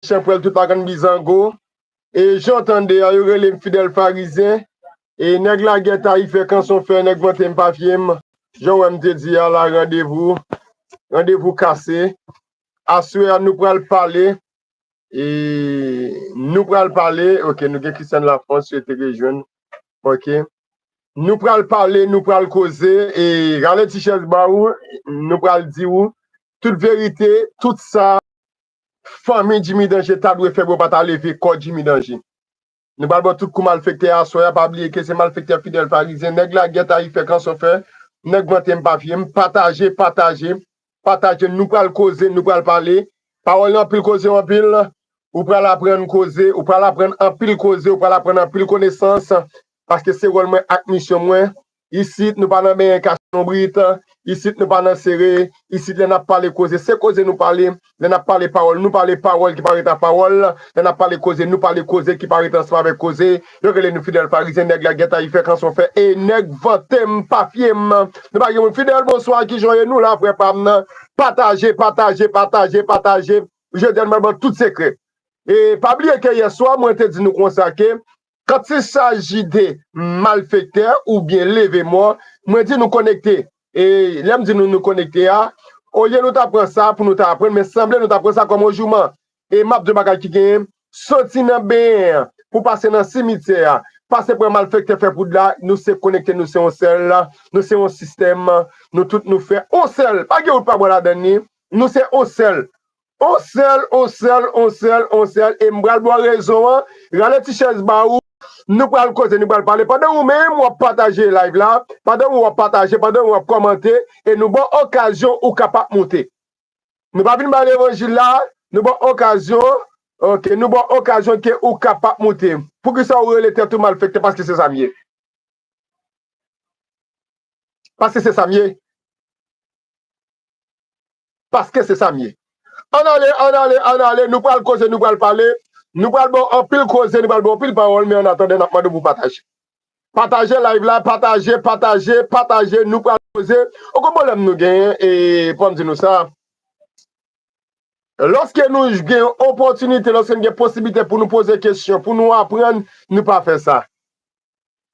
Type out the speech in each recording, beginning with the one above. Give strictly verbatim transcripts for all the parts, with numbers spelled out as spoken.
Chanpwèl tout lakann bizango. E jan w tande a, yo rele m Fidèl Farizyen. E nèg lagè tayifè kanson fè, nèg vante m pa fye m. Jan w wè m te di a la, randevou. Randevou kase. Aswè a, nou pral pale. E nou pral pale. Ok, nou gen Christiane Lafrance, yo te rejwenn. Ok. Nou pral pale, nou pral koze. E rale ti chèz ba ou, nou pral di ou tout verite, tout sa fanmi Jimmy Danje ta dwe fè pou yo pa ta leve kò Jimmy Danje. Nou pral ba w tout kou malfektè aswè a, pa bliye ke se malfektè Fidèl Farizyen, nèg lagè tayifè kanson fè, nèg vante m pa fye m, pataje, pataje, pataje, nou pral koze, nou pral pale, pawòl yo anpil, koze yo anpil, ou pral aprann koze, ou pral aprann anpil koze, ou pral aprann anpil konesans, paske se wòl mwen ak misyon mwen. Isit, nou pa nan benyen kache lonbrit. Isit, nou pa nan sere. Isit, lè n ap pale koze, se koze nou pale. Lè n ap pale pawòl, nou pale pawòl ki parèt an pawòl. Lè n ap pale koze, nou pale koze ki parèt ansanm avèk koze. Yo rele nou Fidèl Farizyen, nèg lagè tayifè kanson fè. E nèg vante m pa fye m. Nou pa gen moun. Fidèl, bonswa, kijan w ye? Nou la, frè pa m nan. Pataje, pataje, pataje, pataje. Jodi a, nou pral ba w tout sekrè. E pa bliye ke yè swa, mwen te di nou konsa ke Quand il s'agit de malfektè oubyen leve mò, mwen di nou konekte. E lè m di nou nou konekte a, olye nou ta pran sa pou nou ta aprann, men sanble nou ta pran sa kòm yon jouman. E m ap di yon bagay ki genyen, soti nan benyen an pou pase nan simityè a, pase pran malfektè fè poud la, nou se konekte, nou se yon sèl, nou se yon sistèm, nou tout nou fè yon sèl. Pa gen wout pa bò ladann li, nou se yon sèl. On sèl, on sèl, on sèl, on sèl, e m pral ba w rezon an. Rale ti chèz ba ou. Nou pral koze, nou pral pale. Pandan ou menm w ap pataje live la, pandan ou ap pataje, pandan ou ap kòmante, e nou ba w okazyon ou kapab monte. Nou pa vin ba levanjil la, nou ba w okazyon, ok, nou ba w okazyon ke ou kapab monte. Poukisa ou rele tèt ou malfektè? Paske se sa m ye. Paske se sa m ye. Paske se sa m ye. Ann ale, ann ale, ann ale, nou pral koze, nou pral pale, nou pral ba w anpil koze, nou pral ba w anpil pawòl, men annatandan, n ap mande w pou pataje. Pataje live la, pataje, pataje, pataje, nou pral koze. Ou konn pwoblèm nou genyen, e pou m di nou sa. Lòske nou gen opòtinite, lòske nou gen posiblite pou nou poze kesyon, pou nou aprann, nou pa fè sa.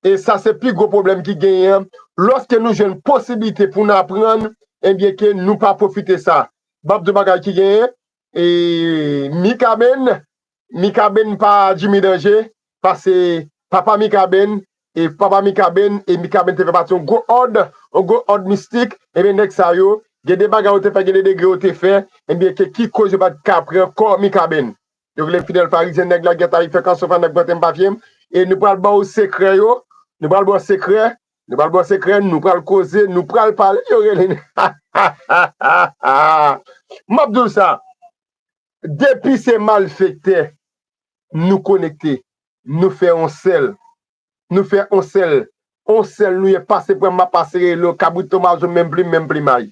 E sa se pi gwo pwoblèm ki genyen an. Lòske nou jwenn posiblite pou n aprann, ebyen ke nou pa pwofite sa. M ap di w bagay ki genyen, e Mikaben, Mikaben pa Jimmy Danje, paske papa Mikaben, e papa Mikaben, e Mikaben te fè pati yon gwo òd, yon gwo òd mistik, ebyen nèg sa yo, gen de bagay yo te fè, gen de degre yo te fè, ebyen ke ki koz yo pa t ka pran kò Mikaben. Yo rele m Fidèl Farizyen, nèg lagè tayifè kanson fè, nèg vante m pa fye m. E nou pral ba w sekrè yo. Nou pral ba w sekrè. Nou pral ba w sekrè. Nou pral koze. Nou pral pale. Yo rele n. M ap di w sa. Depi se malfektè, nou konekte. Nou fè yon sèl. Nou fè on sèl. On sèl nou ye, pase pran m, m ap pase rele w. Kabrit Tomazo, menm plim, menm plimay.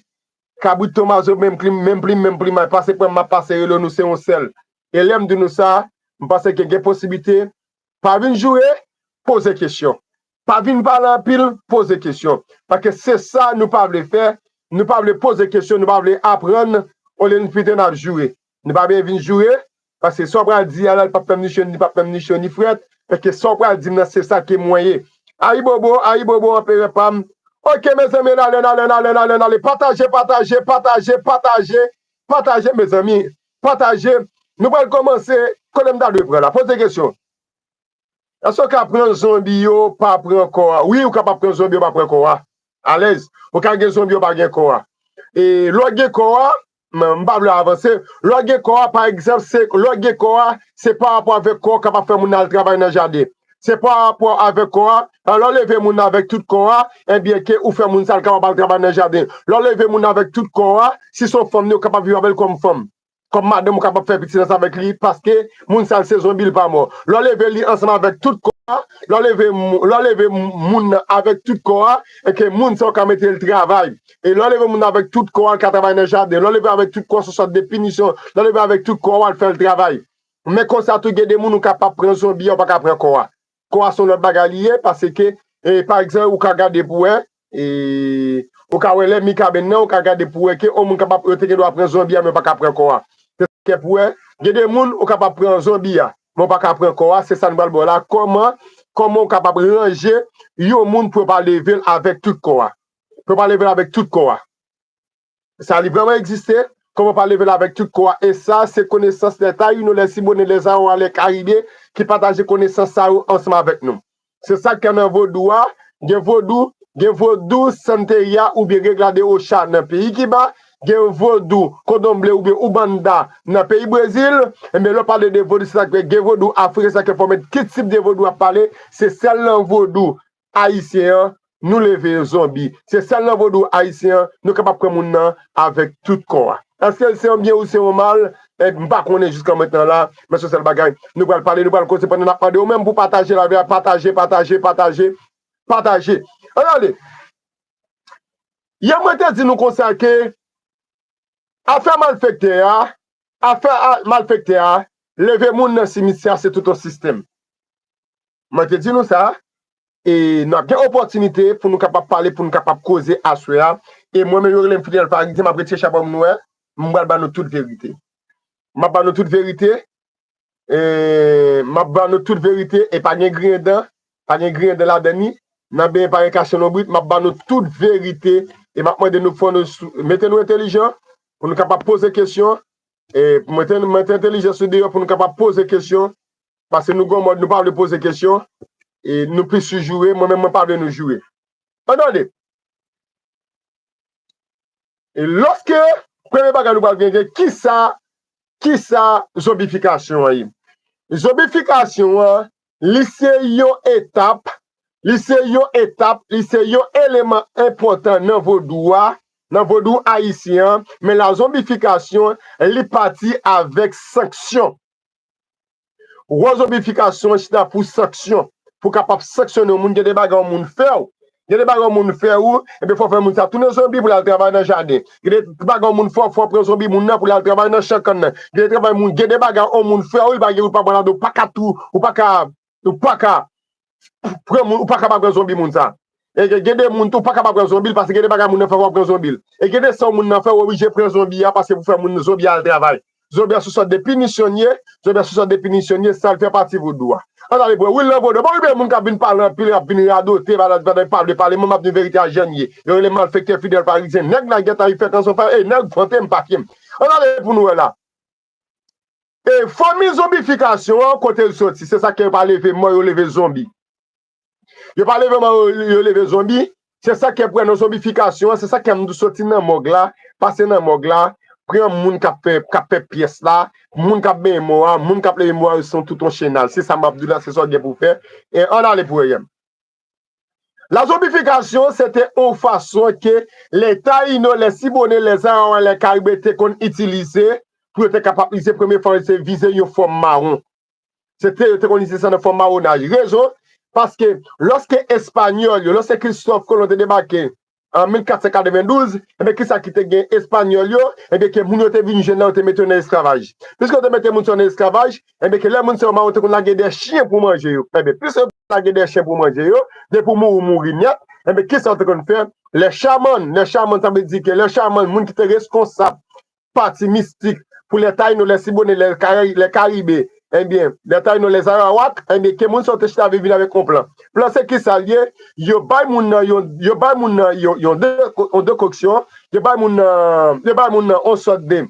Kabrit Tomazo, menm plim, menm plim, menm plimay. Pase pran m, m ap pase rele w, nou se on sèl. E lè m di nou sa, m panse ke gen posiblite. Pa vin joure, poze kesyon. Pa vin pale anpil, poze kesyon. Paske se sa nou pa vle fè. Nou pa vle poze kesyon, nou pa vle aprann, olye nou pite n ap joure. Nou pa vle vin joure, paske sa w pral di a la, li p ap fè m ni cho, li p ap fè m ni cho, ni frèt. Paske sa w pral di m nan, se sa ke mwen ye. Ayibobo, ayibobo, anperè pa m. Ok, mezanmi, n ale, n ale, n ale, n ale, n ale. Pataje, pataje, pataje, pataje, pataje, mezanmi. Pataje. Nou pral kòmanse. Kote m ta dwe pran la? Poze kesyon. Èske w ka pran zonbi yo, pa pran kò a? Wi, ou kapab pran zonbi yo, pa pran kò a. Alèz. Ou ka gen zonbi yo, pa gen kò a. E lè w gen kò a, m, m pa vle avanse. Lè w gen kò a, pa egzanp, se, lè w gen kò a, se pa rapò avèk kò a w kapab fè moun nan al travay nan jaden. Se pa rapò avèk kò a, lè w leve moun nan avèk tout kò a, ebyen ke ou fè moun sa l kapab al travay nan jaden. Lè w leve moun nan avèk tout kò a, si se yon fanm li, ou kapab viv avè l kòm fanm. Kòm madanm ou kapab fè pitit ansanm avèk li, paske moun sa l se zonbi, l pa mò. Lè w leve li ansanm avèk tout kò a, lè w leve mou-, lè w leve moun nan avèk tout kò a, e ke moun sa w ka mete l travay. E lè w leve moun nan avèk tout kò a, l ka travay nan jaden. Lè w leve avèk tout kò a, se sòt de pinisyon. Lè w leve avèk tout kò a, w al fè l travay. Men konsa tou, gen de moun ou kapab pran zonbi a, ou pa ka pran kò a. Kò a se yon lòt bagay li ye, paske, e, pa egzanp, ou ka gade pou wè, e, ou ka wè lè Mikaben nan, ou ka gade pou wè ke yon moun kapab, yo te gen dwa pran zonbi a, men yo pa ka pran kò a. Se sa k fè pou wè, Gen de moun ou kapab pran zonbi a, men ou pa ka pran kò a, se sa nou pral ba w la. Kòman, kòman ou kapab ranje yon moun pou yo pa leve l avèk tout kò a? Pou yo pa leve l avèk tout kò a. Sa li vrèman egziste, kòman pa leve l avèk tout kò a. E sa, se konesans lè Tayino, lè Siboney, lè Zawa, lè Karibe ki pataje konesans sa yo ansanm avèk nou. Se sa k nan vodou a, gen vodou, gen vodou Santeria oubyen Regla de Oxa nan peyi Kiba, gen vodou Candomblé oubyen Umbanda nan peyi Brezil. Ebyen, lè w pale de vodou, se sa k fè gen vodou afriken, se sa k fè fò w mèt ki tip de vodou w ap pale, se sèl nan vodou ayisyen an, nou leve zonbi. Se sèl nan vodou ayisyen an, nou kapab pran moun nan avèk tout kò a. Èske se yon byen ou se yon mal? Eh, m pa konnen jiska mentnan la, men se sèl bagay. Nou pral pale, nou pral koze pandan n ap mande ou menm pou pataje live la, pataje, pataje, pataje, pataje. Ann ale. Yè mwen te di nou konsa ke afè malfektè a, afè a, malfektè a, leve moun nan simityè a, se tout yon sistèm. Mwen te di nou sa, e n ap gen opòtinite pou nou kapab pale, pou nou kapab koze aswè a. E mwen menm, yo rele m Fidel Farizyen, m ap retire chapo m, nou wè, m pral ba nou tout verite. M ap ba nou tout verite, e m ap ba nou tout verite, e pa gen griyen dan, pa gen griyen dan ladan ni, nan benyen pa gen kache lonbrit, m ap ba nou tout verite, e m ap mande nou fò nou sou- mete nou entèlijan, pou nou kapab poze kesyon, e mete, mete entèlijans nou deyò pou nou kapab poze kesyon, paske nou gon mòd, nou pa vle poze kesyon, e nou plis sou joure, mwen menm, mwen pa vle nou joure. Ann tande. E lòske, premye bagay nou pral gen, gen kisa, kisa zonbifikasyon an ye? Zonbifikasyon an, li se yon etap, li se yon etap, li se yon eleman enpòtan nan vodou a, nan vodou ayisyen an, men la zonbifikasyon, li pati avèk sanksyon. Wòl zonbifikasyon an chita pou sanksyon, pou kapab sanksyone yon moun, gen de bagay yon moun fè w. Gen de bagay yon moun fè w, ebyen fò w fè moun sa tounen zonbi pou l al travay nan jaden. Gen de bagay yon moun fè w, fò w pran zonbi moun nan pou l al travay nan chan kann nan. Gen de travay moun, gen de bagay yon moun fè w, li pa gen, ou pa pran ladan, ou pa ka tou, ou pa ka, ou pa ka pran moun, ou pa ka pa pran zonbi moun sa. E gen, gen de moun tou, ou pa ka pa pran zonbi l, paske gen de bagay moun nan fè w, w ap pran zonbi l. E gen de sa yon moun nan fè w, ou oblije pran zonbi a, paske pou fè moun zonbi a al travay. Zonbi a se yon sòt de pinisyon l ye, zonbi a se yon sòt de pinisyon l ye, sa l fè pati vodou a. Ann ale pou wè, wi, l nan vodou. Bon, gen moun k ap vin pale anpil, k ap vin radote, pa, pa, pa vle pale, mwen m ap di verite a jan l ye. Yo rele malfektè Fidel Farizyen, nèg la gentan ap fè kanson fè, e nèg vante m pa fye m. Ann ale pou nou wè la. E fòmil zonbifikasyon an, kote l soti? Se sa k fè yo pa leve mò, yo leve zonbi. Yo pa leve mò, yo, yo leve zonbi. Se sa k fè pou wè nan zonbifikasyon an, se sa k fè m soti nan mòg la, pase nan mòg la, pran moun k ap fè, k ap fè pyès la, moun k ap benyen mò a, moun k ap leve mò a, yo se tout yon chenal. Se sa m ap di w la, se sa w gen pou w fè. E ann ale pou wè. La zonbifikasyon, se te yon fason ke lè Tayino, lè Siboney, lè Zawa, lè Karibe te konn itilize pou yo te kapab vize, premye fwa yo te vize yon fòm mawon. Se te, yo te konn itilize sa nan fòm mawonaj. Rezon, paske lòske Espanyòl yo, lòske Kristòf Kolon te debake an mil kat san katrevendouz, ebyen, kisa ki te gen Espanyòl yo? Ebyen, ke moun yo te vin jwenn la, yo te mete yo nan esklavaj. Piske yo te mete moun sa yo nan esklavaj, ebyen, ke lè moun sa yo mawon te konn lage de chyen pou manje yo. Ebyen, piske yo lage de chyen pou manje yo, depi w mouri, w mouri nèt, ebyen, kisa yo te konn fè? Lè chaman, lè chaman, sa vle di ke lè chaman, moun ki te reskonsab pati mistik pou lè Tayino, lè Siboney, lè Kari-, lè Karibe, ebyen, lè Tayino, lè Arawak, ebyen, ke moun sa yo te chita vin, vin avèk yon plan. Plan se kisa l ye? Yo bay moun nan yon, yo bay moun nan yon, yon de-, yon dekoksyon, yo bay moun nan, yo bay moun nan yon sòt de,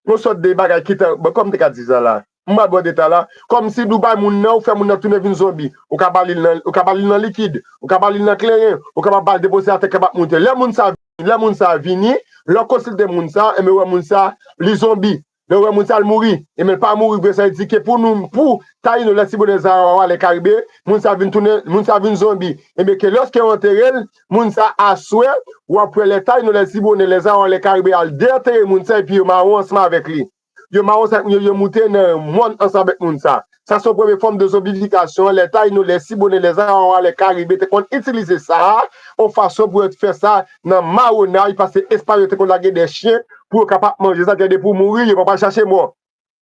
yon sòt de bagay ki tan, bon, kòman m te ka di sa la? M pa bon detay la. Kòmsi nou bay moun nan, ou fè moun nan tounen vin zonbi. Ou ka ba li l nan, ou ka ba li l nan likid, ou ka ba li l nan kleren, ou kapab ba l depoze atè, k ap moute. Lè moun sa vini, lè moun sa vini, lè w konsilte moun sa, ebyen, ou wè moun sa, li zonbi. Lè w wè moun sa, l mouri. Ebyen, l pa mouri vre, sa vle di ke pou nou, pou Tayino, lè Siboney, Zawa, lè Karibe, moun sa vin tounen, moun sa vin zonbi. Ebyen, ke lòske yo antere l, moun sa aswè, w ap wè lè Tayino, lè Siboney, lè Zawa, lè Karibe al deantere moun sa, epi yo mawon ansanm avèk li. Yo mawon sa, yo, yo moute nan mòn ansanm avèk moun sa. Sa se yon premye fòm de zonbifikasyon, lè Tayino, lè Siboney, lè Zawa, lè Karibe te konn itilize sa, yon fason pou yo te fè sa nan mawonaj, paske Espanyòl te konn lage de chyen pou yo kapab manje sa, depi w mouri, yo pa pral chache mò.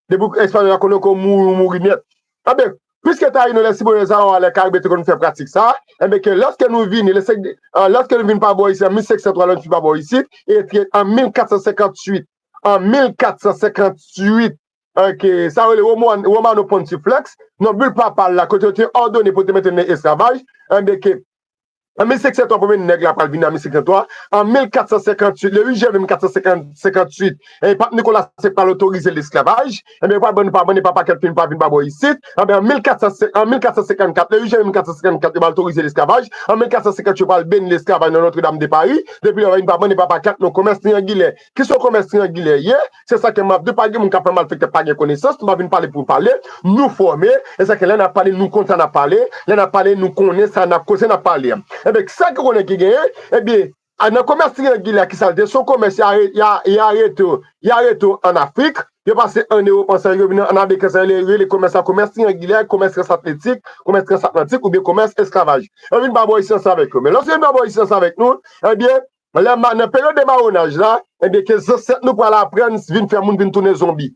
Depi Espanyòl la konnen ke w mouri, w mouri nèt. Ebyen, piske Tayino, lè Siboney, lè Zawa, lè Karibe te konn fè pratik sa, ebyen ke lòske nou vini, lè senk, ah, lòske nou vin pa bò isit, an mil senk san twa, lè nou vin pa bò isit, e ke an mil kat san senkantuit, an mil kat san senkantuit, ok, sa yo rele Romano Pontiflex, nan bil papal la, kote yo te òdone pou te mete nan esklavaj, enben ke an mil senk san twa, premye nèg la pral vini an mil senk san twa. An mil kat san senkantuit, le uit janvye mil kat san senkantuit, e Pap Nikolas te pral otorize lesklavaj. Enben, yo pral ban nou pa bann e pa pakèt, fin pa vin pa bò isit. Enben, an mil kat san, an mil kat san senkannkat, le uit janvye mil kat san senkannkat, yo pral otorize lesklavaj. An mil kat san senkantuit, yo pral beni lesklavaj nan Notre-Dame de Paris. Depi lè, yo vin pa bann e pa pakèt, nan komès triyangilè. Ki se yon komès triyangilè ye? Se sa ke m ap di, pa gen moun k ap fè malfektè, pa gen konesans, nou pa vin pale pou pale, nou fòme, e sa ke lè n ap pale, nou konn sa n ap pale, lè n ap pale, nou konnen sa n ap koze, n ap pale. Enben, sa ki konnen ki genyen, enben, a, nan komès triyangilè, ki sa l te, se yon komès y a, y a, y a arete, y a arete ann Afrik, yo pase ann Ewòp ansanm, yo vin ann Amerik ansanm, yo rele komès la komès triyangilè, komès transatlantik, komès transatlantik, oubyen komès esklavaj. Yo vin pa bò isit ansanm avèk yo. Men lòske yo vin pa bò isit ansanm avèk nou, enben, lè ma-, nan peryòd de mawonaj la, enben, ke zansèt nou pral aprann vin fè moun vin tounen zonbi.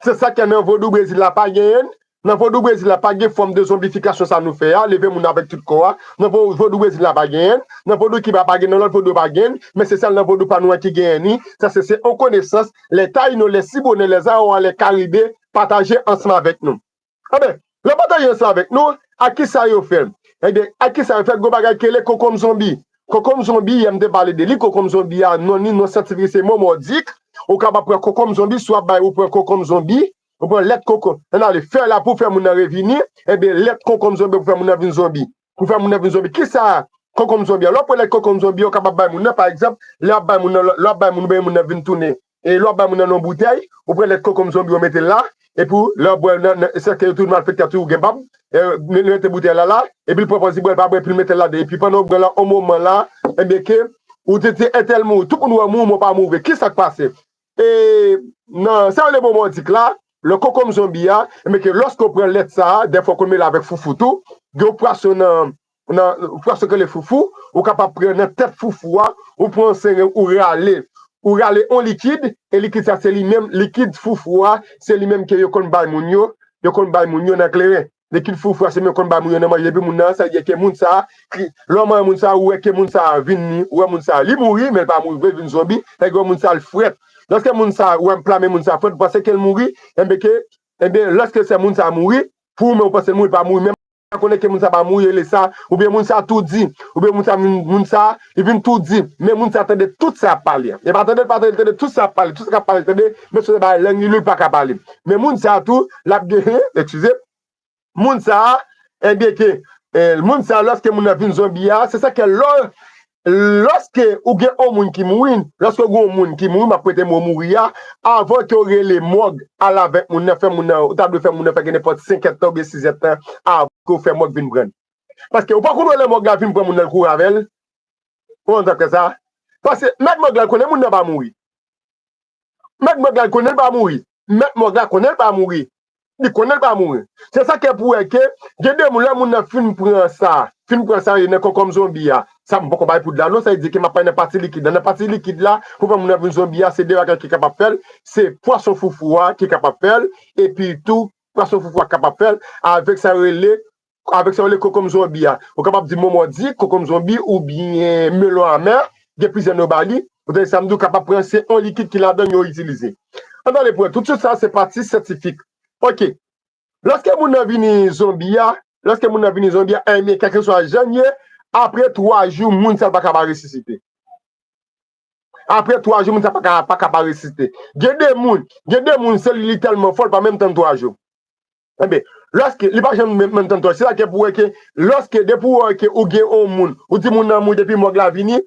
Se sa k nan vodou Brezil la pa genyen. Nan vodou Brezil la pa gen fòm de zonbifikasyon sa nou fè a, leve moun avèk tout kò a. Nan vo-, vodou Brezil la pa genyen. Nan vodou Kiba pa gen, nan lòt vodou pa gen, men se sèl nan vodou pa nou an ki genyen ni. Sa se, se yon konesans lè Tayino, lè Sibonè, lè Zawa, lè Karibe pataje ansanm avèk nou. Enben, lè pataje ansanm avèk nou, ak ki sa yo fè l? Enben, ak ki sa yo fè l? Gon bagay ki rele kokonm zonbi. Kokonm zonbi, yè m te pale de li, kokonm zonbi a, non li, non syantifik se momòdik. Ou kapab pran kokonm zonbi, si w ap bay, ou pran kokonm zonbi, ou pran lèt koko, ann ale fè la pou fè moun nan revini, enben, lèt kokonm zonbi pou fè moun nan vin zonbi. Pou fè moun nan vin zonbi. Ki sa kokonm zonbi a? Lè w pran lèt kokonm zonbi, ou kapab bay moun nan, pa egzanp, lè w ap bay moun nan, lè w ap bay moun, ou bay moun nan vin tounen. E lè w ap bay moun nan nan yon boutèy, ou pran lèt kokonm zonbi, ou mete l la, epi w, lè w bwè nan, nan, se ke yo tou malfektè tou gen bab, e, li mete boutèy la la, epi l pran pòz li bwè, l pa bwè, epi l mete l ladan, epi pandan w bwè la, yon moman la, enben ke, ou te, te entèl mouri, tout moun wè mouri, men w pa mouri vre. Ki sa k pase? E, nan, sa yo rele momòdik la, lè kokonm zonbi a, enben ke lòske w pran lèt sa a, dèfwa w konn mele avèk foufou tou, gen yon pwason nan, nan, pwason ke le foufou, ou kapab pran nan tèt foufou a, ou pran yon seren, ou rale. Ou rale yon likid, e likid sa se li menm, likid foufou a, se li menm ke yo konn bay moun yo, yo konn bay moun yo nan kleren. Likid foufou a, se menm yo konn bay moun yo nan manje, epi moun nan, sa vle di ke moun sa, ki, lè w manje moun sa, ou wè ke moun sa vin, ou wè moun sa, li mouri, men l pa mouri vre, vin zonbi, sa vle di moun sa l frèt. Lòske moun sa, ou wè m plame moun sa frèt, ou panse ke l mouri, enben ke, enben, lòske se moun sa mouri, pou ou menm ou panse l mouri, l pa mouri, men konnen ke moun sa pa mouri, rele sa, oubyen moun sa toudi, oubyen moun sa, moun, moun sa, li vin toudi, men moun sa tande tout sa y ap pale a. E pa tande l pa tande, l tande tout sa y ap pale, tout sa k ap pale, tande, men se bagay lang li, li pa ka pale. Men moun sa tou, l ap gen, eskize, moun sa, enben ke, eh, moun sa, lòske moun nan vin zonbi a, se sa ke lò, lòske ou gen yon moun ki mouri, lòske ou gen yon moun ki mouri, m ap prete mo mouri a, avan ke w rele mòg, al avèk moun nan, fè moun nan, ou ta dwe fè moun nan fè gen nenpòt senk èdtan oubyen sis èdtan, avan ke w fè mòg vin pran l. Paske ou pa konn lè mòg la vin pran moun nan l kouri avè l. Ou konprann sa k fè sa? Paske mèt mòg la konnen moun nan pa mouri. Mèt mòg la konnen l pa mouri. Mèt mòg la konnen l pa mouri. Li konnen l pa mouri. Se sa k fè pou wè ke gen de moun, lè moun nan fin pran sa, fin pran sa yo nan kokonm zonbi a. Sa m poko bay poud la non, sa vle di ke m ap pale nan pati likid la. Nan pati likid la, pou fè moun nan vin zonbi a, se de bagay ki kapab fè l, se pwason foufou a ki kapab fè l, epi tou pwason foufou a kapab fè l avèk sa yo rele, avèk sa yo rele kokonm zonbi a. Ou kapab di momòdik, kokonm zonbi, oubyen melon amè, gen plizyè non ba li. Ou tande sa m di w, kapab pran, se yon likid ki ladan l yo itilize. Ann ale pou wè, tout sa se pati syantifik. Ok. Lòske moun nan vini zonbi a, lòske moun nan vini zonbi a, enben, kèlkeswa jan l ye, apre twa jou, moun sa l pa ka pa resisite. Apre twa jou, moun sa pa ka, pa ka pa resisite. Gen de moun, gen de moun, se li, li tèlman fò, li pa menm tann twa jou. Enben, lòske, li pa janm menm, menm tann twa jou. Se sa k fè pou wè ke, lòske, depi w wè ke ou gen yon moun, ou di moun nan mouri depi mòg la vini,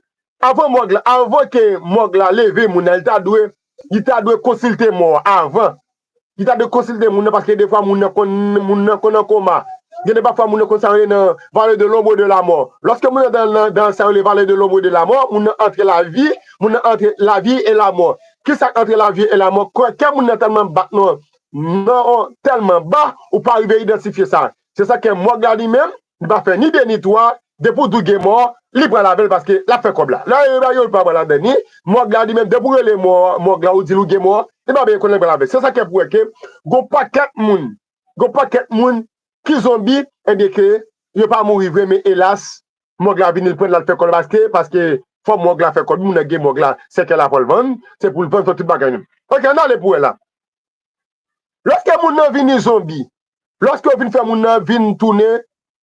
avan mòg la, avan ke mòg la leve moun nan, li ta dwe, li ta dwe konsilte mò a avan. Li ta dwe konsilte moun nan, paske defwa moun nan konn, moun nan konn an koma. Gen de pafwa moun nan konn sa yo rele nan vallée de l'ombre de la mort. Lòske moun nan dan, nan, dan sa yo rele vallée de l'ombre de la mort, moun nan antre lavi, moun nan antre lavi e lamò. Kisa k antre lavi e lamò? Kè, kè moun nan tèlman bat nan, nan, tèlman ba, ou pa rive idantifye sa. Se sa k fè mòg la li menm, li pa fè ni de ni twa, depi w di w gen mò, li pral avè l paske l ap fè kòb la. Lè yo ba yo, l pa pral ladan ni, mòg la li menm, depi w rele mò, mòg la, ou di l ou gen mò, li pa bezwen konnen l pral avè l. Se sa k fè pou wè ke gon pakèt moun, gon pakèt moun ki zonbi, enben ke yo pa mouri vre, men elas, mòg la vini, l pran l, l al fè kòb la, paske, paske fò mòg la fè kòb, moun nan gen mòg la, sèkèy la fò l vann, se pou l vann, fè tout bagay li menm. Ok, ann ale pou wè la. Lòske moun nan vini zonbi, lòske yo vin fè moun nan vin tounen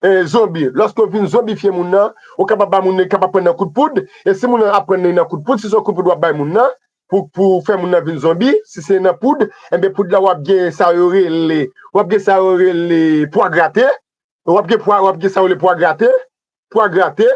eh, zonbi, lòske yo vin zonbifye moun nan, ou kapab ba moun nan, kapab pran nan kout poud, e si moun nan ap pran nan kout poud, si se yon kout poud w ap bay moun nan, pou, pou fè moun nan vin zonbi, si se nan poud, enben poud la w ap gen sa yo rele, w ap gen sa yo rele pwa grate, w ap gen pwa, w ap gen sa yo rele pwa grate, pwa grate,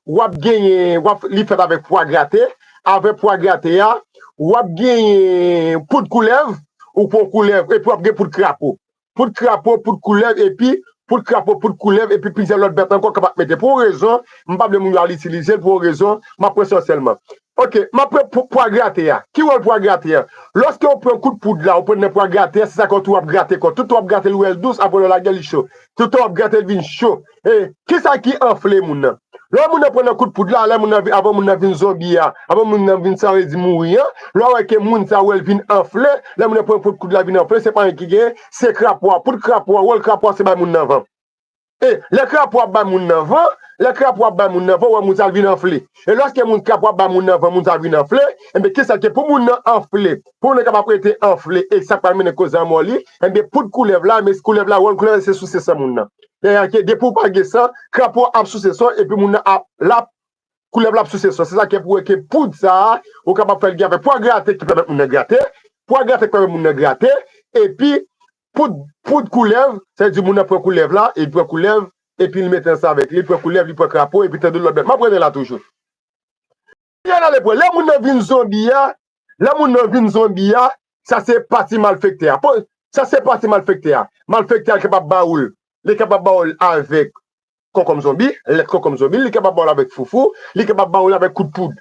w ap genyen, w ap, li fèt avèk pwa grate, avèk pwa grate a, w ap genyen poud koulèv, ou pran koulèv, epi w ap gen poud krapo. Poud krapo, poud koulèv, epi poud krapo, poud koulèv, epi plizyè lòt bèt ankò k ap mete. Pou yon rezon, m pa vle moun yo al itilize l, pou yon rezon, m ap pran sa sèlman. Ok, m ap pran pou pwa grate a. Ki wòl pwa grate a? Lòske w pran kout poud la, ou pran nan pwa grate a, se sa kò tou w ap grate kò. Tout w ap grate l, ou wè l dous, apre lè w lage l, li cho. Tout w ap grate l vin cho. E kisa ki anfle moun nan? Lè moun nan pran nan kout poud la, lè moun nan, avan moun nan vin zonbi a, avan moun nan vin sa yo di mouri an, lè w wè ke moun sa wè l vin anfle, lè moun nan pran kout poud la vin anfle, se pa anyen ki gen, se krapo a. Poud krapo a, wòl krapo a se bay moun nan van. E lè krapo ap bay moun nan van, lè krapo ap bay moun nan van, ou wè moun sa vin anfle. E lòske moun krapo ap bay moun nan van, moun sa vin anfle, enben kisa ke pou moun nan anfle, pou moun nan kapab rete anfle, e sa k pral mennen koze a mò li, enben poud koulèv la, men koulèv la, wòl koulèv la se souse san moun nan. Sètadi ke depi w pa gen san, krapo ap souse san, epi moun nan ap, l ap, koulèv la ap souse san. Se sa ki pou wè ke poud sa a, ou kapab fè l gen avèk pwa grate ki pèmèt moun nan grate, pwa grate ki pèmèt moun nan grate, epi poud, poud koulèv, sa vle di moun nan pran koulèv la, e li pran koulèv, epi li mete ansanm avèk li, li pran koulèv, li pran krapo, epi tann lòt bèt. M ap rete la toujou. Lè n ale pran, lè moun nan vin zonbi a, lè moun nan vin zonbi a, sa se pati malfektè a. Sa se pati malfektè a. Malfektè a kapab ba ou l. Li kapab ba ou l avèk konkonm zonbi, lèt konkonm zonbi, li kapab ba ou l avèk foufou, li kapab ba ou l avèk kout poud.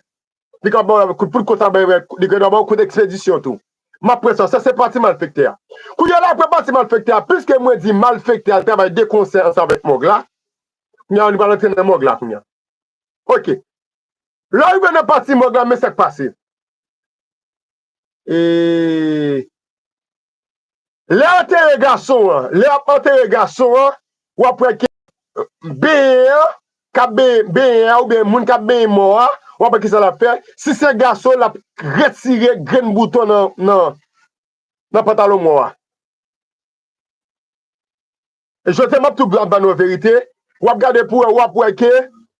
Li kapab ba ou l avèk kout poud, konsa li kapab ba ou kout ekspedisyon tou. M ap pran sa, sa se pati malfektè a. Kounye a la, apre pati malfektè a, piske mwen di malfektè a travay de konsè ansanm avèk mòg la, kounye a nou pral antre nan mòg la kounye a. Ok. Lè w rive nan pati mòg la, men sa k pase. E lè yo antere gason an, lè y ap antere gason an, w ap wè ke benyen an, k ap benyen, benyen an, oubyen moun k ap benyen mò a, w ap wè kisa l ap fè. Si se gason, l ap retire grenn bouton nan, nan, nan pantalon mò a. E jodi a m ap tou ap ban nou verite. W ap gade pou wè, w ap wè ke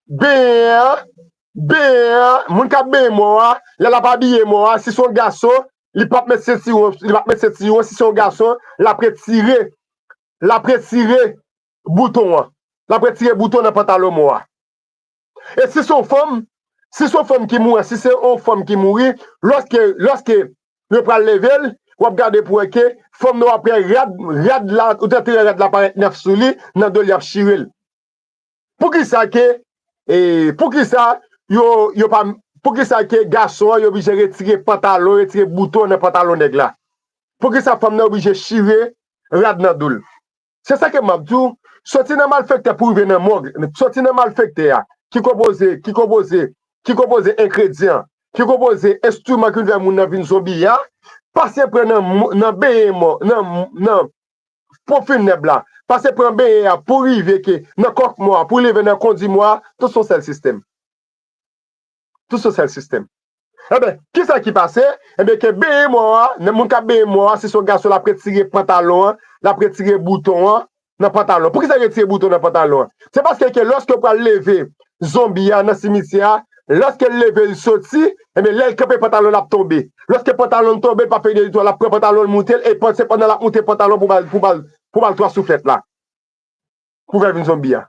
benyen an, benyen an, moun k ap benyen mò a, lè l ap abiye mò a, si se yon gason, li p ap met sentiwon, li p ap met sentiwon, si se yon gason, l ap retire, l ap retire bouton an. L ap retire bouton nan pantalon mò a. E si se yon fanm, si se yon fanm ki mouri, si se yon fanm ki mouri, lòske, lòske yo pral leve l, w ap gade pou wè ke fanm nan w ap wè rad, rad la, ou te tire rad la parèt nèf sou li, nan do l y ap chire l. Poukisa ke, e, poukisa yo, yo pa, poukisa ke gason an yo oblije retire pantalon, retire bouton nan pantalon nèg la? Poukisa fanm nan oblije chire rad nan do l? Se sa ke m ap di w, soti nan malfektè pou rive nan mòg, soti nan malfektè a, ki konpoze, ki konpoze, ki konpoze engredyan, ki konpoze enstriman ki vin fè moun nan vin zonbi a, pase pran nan, nan benyen mò, nan, nan pon finèb la, pase pran benyen a pou rive ke nan kòk mò a, pou rive nan kondi mò a, tout se yon sèl sistèm. Tout se yon sèl sistèm. Enben, kisa ki pase? Enben, ke benyen mò a, nan moun k ap benyen mò a, si se yon gason, l ap retire pantalon an, l ap retire bouton an nan pantalon. Poukisa l retire bouton nan pantalon an? Se paske ke lòske yo pral leve zonbi a nan simityè a, lòske l leve l soti, enben, lè l kanpe pantalon l ap tonbe. Lòske pantalon l tonbe, l pa fè de ditwa, l ap pran pantalon l moute l, e panse pandan l ap moute pantalon pou ba l, pou ba l, pou ba l twa souflèt la. Pou fè l vin zonbi a.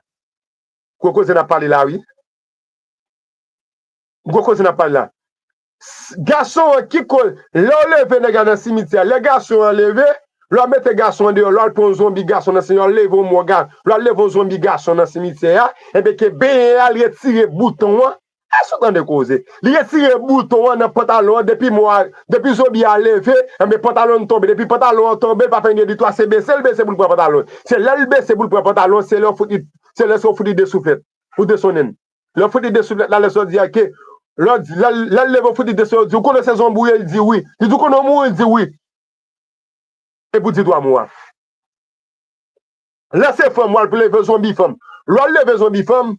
Gwo koze n ap pale la, wi. Gwo koze n ap pale la. Gason an ki koz, lè w leve nèg la nan simityè a, lè gason an leve, lè w mete gason an deyò, lè w al pran yon zonbi gason nan simityè a, lè w leve yon mò ga, lè w al leve yon zonbi gason nan simityè a, enben ke benyen a, l retire bouton an, èske w tande koze? Li retire bouton an nan pantalon an, depi mò a, depi zonbi a leve, enben pantalon an tonbe, depi pantalon an tonbe, l pa fè yon de ditwa, se bese l bese pou l pran pantalon. Se lè l bese pou l pran pantalon, se lè w fout li, se lè se w fout li de souflèt, ou desonnen l. Lè w fout li de souflèt la, lè sa w di a ke, lè w di, lè, lè l leve w fout li de souflèt, w di, ou konnen se zonbi w ye, li di wi. Li di, ou konnen w mouri, li di wi. Epi w di twa mo a. Lè se fanm, w al pou leve zonbi fanm. Lè w al leve zonbi fanm,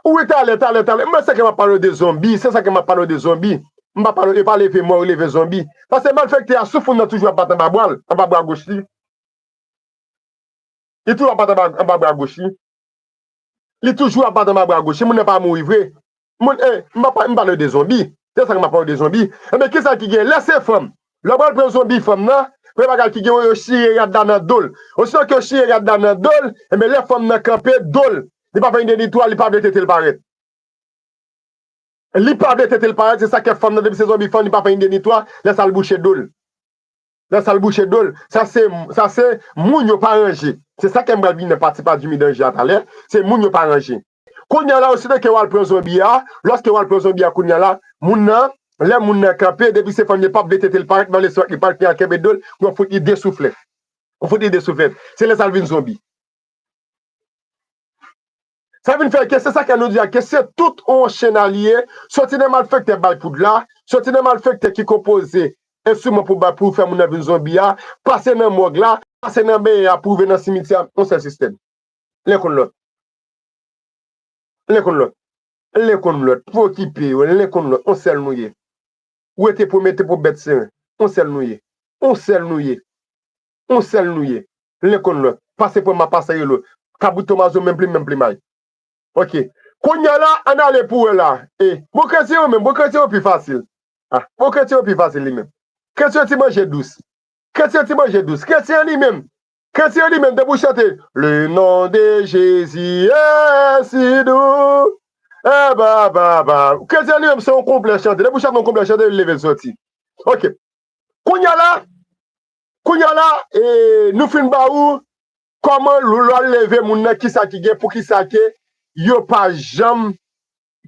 wi, talè, talè, talè. Mwen, se ke m ap pale w de zonbi, se sa ke m ap pale w de zonbi. M pa pale, yo pa leve mò, yo leve zonbi. Paske malfektè a soufri nan toujou ap bat anba bwa l, anba bra goch li. Li toujou ap bat anba, anba bra goch li. Li toujou ap bat anba bra goch li. Moun nan pa mouri vre. Moun, eh, m pa, m pale de zonbi. Se sa k m ap pale de zonbi. Enben, kisa ki gen? Lè se fanm. Lè w pral pran zonbi fanm nan, premye bagay ki gen, yo chire rad la nan do l. Osito ke yo chire rad la nan do l, enben, lè fanm nan kanpe do l, li pa fè ni de ni twa, li pa vle tete l parèt. Li pa vle tete l parèt, se sa k fè fanm nan, depi se zonbi fanm, li pa fè ni de ni twa, lè sa l bouche do l. Lè sa l bouche do l, sa se, sa se moun yo pa ranje. Se sa ke m pral vin nan pati pa Jimmy Danje a talè, se moun yo pa ranje. Kounye a la, osito ke w al pran zonbi a, lòske w al pran zonbi a kounye a la, moun nan, lè moun nan kanpe, depi se fanm, li p ap vle tete l parèt, nan lespri li pa t gen kenbe do l, pou yo fout li de souflèt. Yo fout li de souflèt. Se lè sa l vin zonbi. Sa vin fè ke se sa ke nou di a, ke se tout yon chenn a li ye, soti nan malfektè bay poud la, soti nan malfektè ki konpoze enstriman pou bay, pou fè moun nan vin zonbi a, pase nan mòg la, pase nan benyen a pou rive nan simityè a, yon sèl sistèm. Len konn lòt. Len konn lòt. Len konn lòt. Pa okipe yo, len konn lòt. Yon sèl nou ye. Ou rete premye, te pou bèt seren. Yon sèl nou ye. Yon sèl nou ye. Yon sèl nou ye. Len konn lòt. Pase pran ma pase relo. Kabrit Tomazo menm plim, menm plimay. Ok. Kounye a la, ann ale pou wè la. E, bon kretyen yo menm, bon kretyen yo pi fasil. Ah, bon kretyen yo pi fasil li menm. Kretyen yo ti manje dous. Kretyen ti manje dous. Kretyen li menm. Kretyen li menm, depi w chante, Le nom de Jésus est si doux. Eh, ba, ba, ba. Kretyen li menm, se yon konplè chante. Depi w chante yon konplè chante, li leve l soti. Ok. Kounye a la, kounye a la, e, nou fin ba ou kòman lè w al leve moun nan, kisa ki gen, poukisa ke yo pa janm,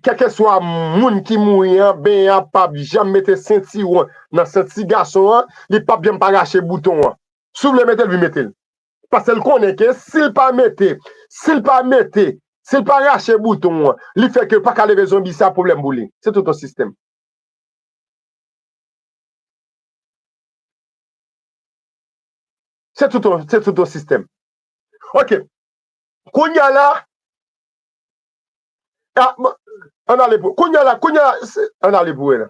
kèlkeswa moun ki mouri an, benyen an p ap janm mete sentiwon nan senti gason an, li p ap janm pa rache bouton an. Si w vle mete l, vin mete l. Paske l konnen ke si l pa mete, si l pa mete, si l pa rache bouton an, li fè ke l pa ka leve zonbi sa, pwoblèm pou li. Se tout yon sistèm. Se tout yon, se tout yon sistèm. Ok. Kounye a la, a, bon, ann ale pou, kounye a la, kounye a la, se, ann ale pou wè la.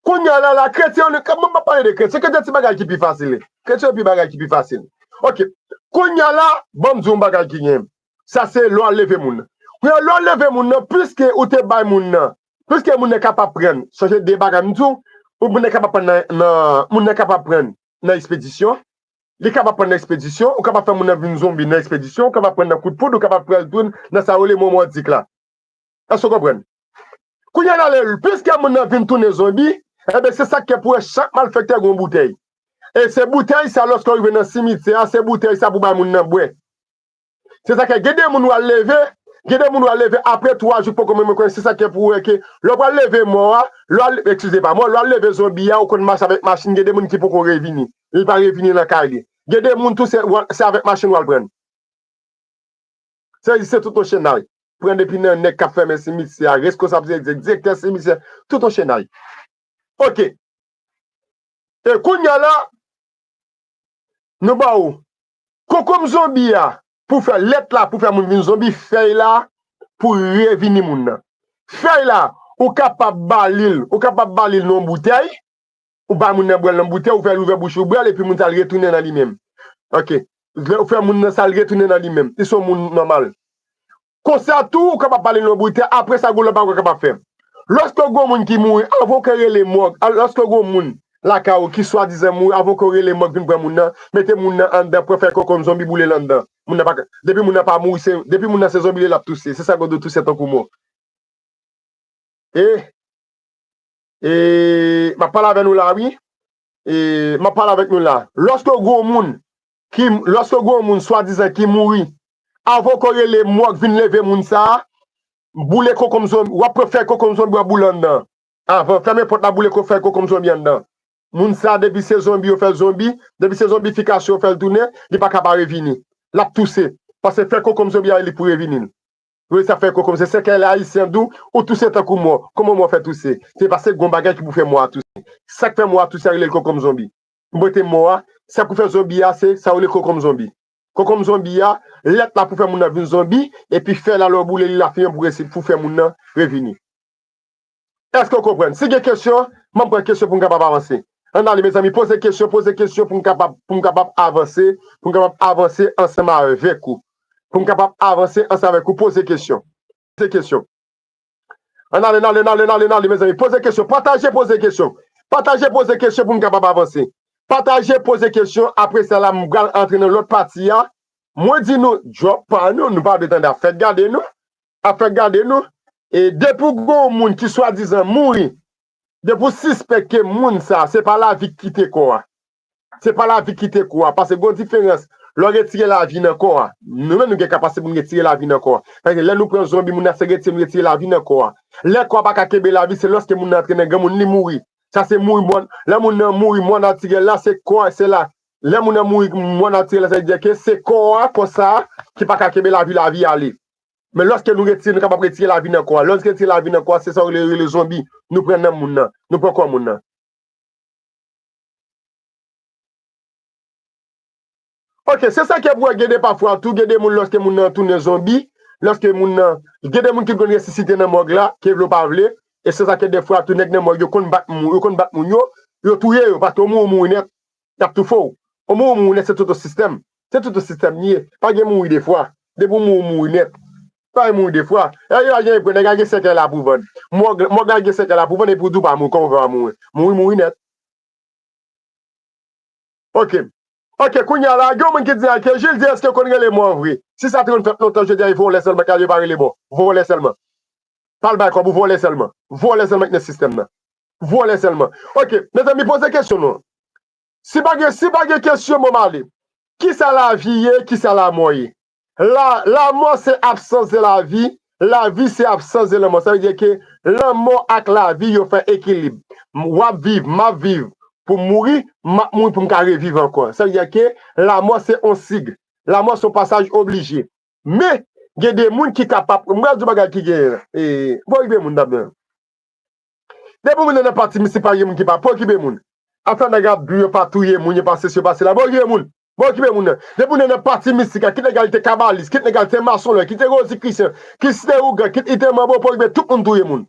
Kounye a la, la, kretyen, nou, mwen pa pale de kretyen, kretyen ti bagay ki pi fasil. Kretyen pi bagay ki pi fasil. Ok. Kounye a la, ban m di w yon bagay ki gen. Sa se lè w al leve moun nan. Kounye a, lè w al leve moun nan, piske ou te bay moun nan, piske moun nan kapab pran, sonje de bagay m di w, ou moun nan kapab pran nan, nan, moun nan kapab pran nan ekspedisyon, li kapab pran nan ekspedisyon, ou kapab fè moun nan vin zonbi nan ekspedisyon, ou kapab pran nan kout poud, ou kapab pran l tou nan sa yo rele mò mòdik la. Èske w konprann? Kounye a la, lè, piske moun nan vin tounen zonbi, enben, se sa k fè pou wè chak malfektè gen yon boutèy. E se boutèy sa, lòske w rive nan simityè a, se boutèy sa pou bay moun nan bwè. Se sa k fè, gen de moun w al leve, gen de moun w al leve apre twa jou poko menm konnen, se sa k fè pou wè ke lè w pral leve mò a, lè w al, eskize pa mò, lè w al leve zonbi a, ou konn mache avèk machin, gen de moun ki poko revini. Li pa revini nan kay li. Gen de moun tou, se, w al, se avèk machin w al pran. Se, se tout yon chenay. Pran depi nan nèg k ap fèmen simityè a, reskonsab simityè, direktè simityè, tout yon chenay. Ok. E kounye a la, nou ba ou konkonm zonbi a, pou fè lèt la, pou fè moun vin zonbi, fèy la, pou revini moun nan. Fèy la, ou kapab ba li l, ou kapab ba li l nan yon boutèy, ou bay moun nan bwè l nan boutèy, ou fè l ouvè bouch ou bwè l, epi moun sa l retounen nan li menm. Ok. Ou fè moun nan sa l retounen nan li menm. Li se yon moun nòmal. Konsa tou, ou kapab ba li l nan boutèy, apre sa, gon lòt bagay ou kapab fè. Lòske gon moun ki mouri, anvan ou ka rele mòg, a, lòske gon moun lakay ou ki swadizan mouri, anvan ou ka rele mòg vin pran moun nan, mete moun nan anndan, pran fèy konkonm zonbi boule l anndan. Moun nan pa ka, depi moun nan pa mouri, se, depi moun nan se zonbi li ye, l ap touse. Se sa k rele touse tankou mò. E, e, m ap pale avè nou la, wi. E, m ap pale avèk nou la. Lòske gon moun ki, lòske gon moun swadizan ki mouri, anvan w ko rele mòg vin leve moun sa a, boule konkonm zonbi, w ap pran fèy konkonm zonbi, w ap boule anndan. Anvan, fèmen pòt la, boule ko-, fèy konkonm zonbi anndan. Moun sa a, depi se zonbi yo fè l zonbi, depi se zonbifikasyon yo fè l tounen, li pa ka pa revini. L ap touse. Paske fèy konkonm zonbi a, li pou revini l. Wi, sa fè konkonm, se sèkèy ayisyen di w, ou touse tankou mò. Kòman mò fè touse? Se paske gon bagay ki pou fè mò a touse. Sa k fè mò a touse a rele l konkonm zonbi. Mwen te mò a, sa k pou fè zonbi a, se sa yo rele konkonm zonbi. Konkonm zonbi a, lèt la pou fè moun nan vin zonbi, epi fèy la lè w boule li la fimen pou resi-, pou fè moun nan revini. Èske w konprann? Si gen kesyon, M ap pran kesyon pou m kapab avanse. Ann ale, mezanmi, poze kesyon, poze kesyon pou m kapab, pou m kapab avanse, pou m kapab avanse ansanm avèk ou. Pou m kapab avanse ansanm avèk ou, poze kesyon. Poze kesyon. Ann ale, ann ale, ann ale, ann ale, ann ale, mezanmi. Poze kesyon. Pataje, poze kesyon. Pataje, poze kesyon pou m kapab avanse. Pataje, poze kesyon. Apre sa la, m pral antre nan lòt pati a. Mwen di nou, djòb pa nou, nou pa vle tande ap fèk gade nou. Ap fèk gade nou. E depi w gen yon moun ki swadizan mouri, depi w sispèk ke moun sa, se pa lavi ki kite kò a. Se pa lavi ki kite kò a, paske gon diferans. Lè w retire lavi nan kò a, nou menm nou gen kapasite pou n retire lavi nan kò a. Paske lè nou pran zonbi, moun nan se retire, nou retire lavi nan kò a. Lè kò a pa ka kenbe lavi, se lòske moun nan antre nan granmoun, li mouri. Sa se mouri mò, lè moun nan mouri mò natirèl la, se kò a, se la. Lè moun nan mouri mò natirèl la, sa vle di ke se kò a konsa ki pa ka kenbe lavi, lavi ale. Men lòske nou retire, nou kapab retire lavi nan kò a. Lè nou retire lavi nan kò a, se sa yo rele, rele zonbi. Nou pran nanm moun nan, nou pran kò moun nan. Ok, se sa ke pou wè gen de pafwa tou, gen de moun lòske moun nan tounen zonbi, lòske moun nan, gen de moun ki konn resisite nan mòg la, ke vle w pa vle, e se sa ke defwa tou nèg nan mòg yo konn bat moun, yo konn bat moun yo, yo touye yo, paske ou mouri, ou mouri nèt, y ap toufe w. Ou mouri, ou mouri nèt, se tout yon sistèm. Se tout yon sistèm li ye. Pa gen mouri de fwa. Depi w mouri, ou mouri nèt. Pa gen mouri de fwa. E yo al gen pran, nèg la gen sèkèy la pou vann. Mòg, mòg la gen sèkèy la pou vann, epi w di w pa mouri, kòman w fè pa mouri? Mouri, mouri nèt. Ok. Ok, kounye a la, gen yon moun ki di la ke Jil di, èske yo konn rele mò vre? Si sa te konn fèt lontan, jodi a, e vòlè sèlman k al, yo pa rele mò. Vòlè sèlman. Pa al bay kòb ou, vòlè sèlman. Vòlè sèlman ki nan sistèm nan. Vòlè sèlman. Ok, mezanmi, poze kesyon nou. Si pa gen, si pa gen kesyon, bon, m ale. Kisa lavi ye, kisa lamò ye? La, lamò se absans de lavi, lavi se absans de lanmò. Sa vle di ke lanmò ak lavi yo fè ekilib. M, w ap viv, m ap viv pou m mouri, m ap mouri pou m ka reviv ankò. Sa vle di ke lamò se yon sig. Lamò se yon pasaj oblije. Men, gen de moun ki kapab, m pral di yon bagay ki gen, e, pa okipe moun dabò. Depi moun nan nan pati mistik pa gen moun ki pa, pa okipe moun. Ata nèg ap di yo pa touye moun, yo pa sesi, yo pa sela, pa okipe moun. Pa okipe moun nan. Depi moun nan nan pati mistik la, kit nèg la li te kabalis, kit nèg la li te masonlòy, kit li te rozikrisyen, kit li te ougan, kit li te manbo, pa okipe, tout moun touye moun.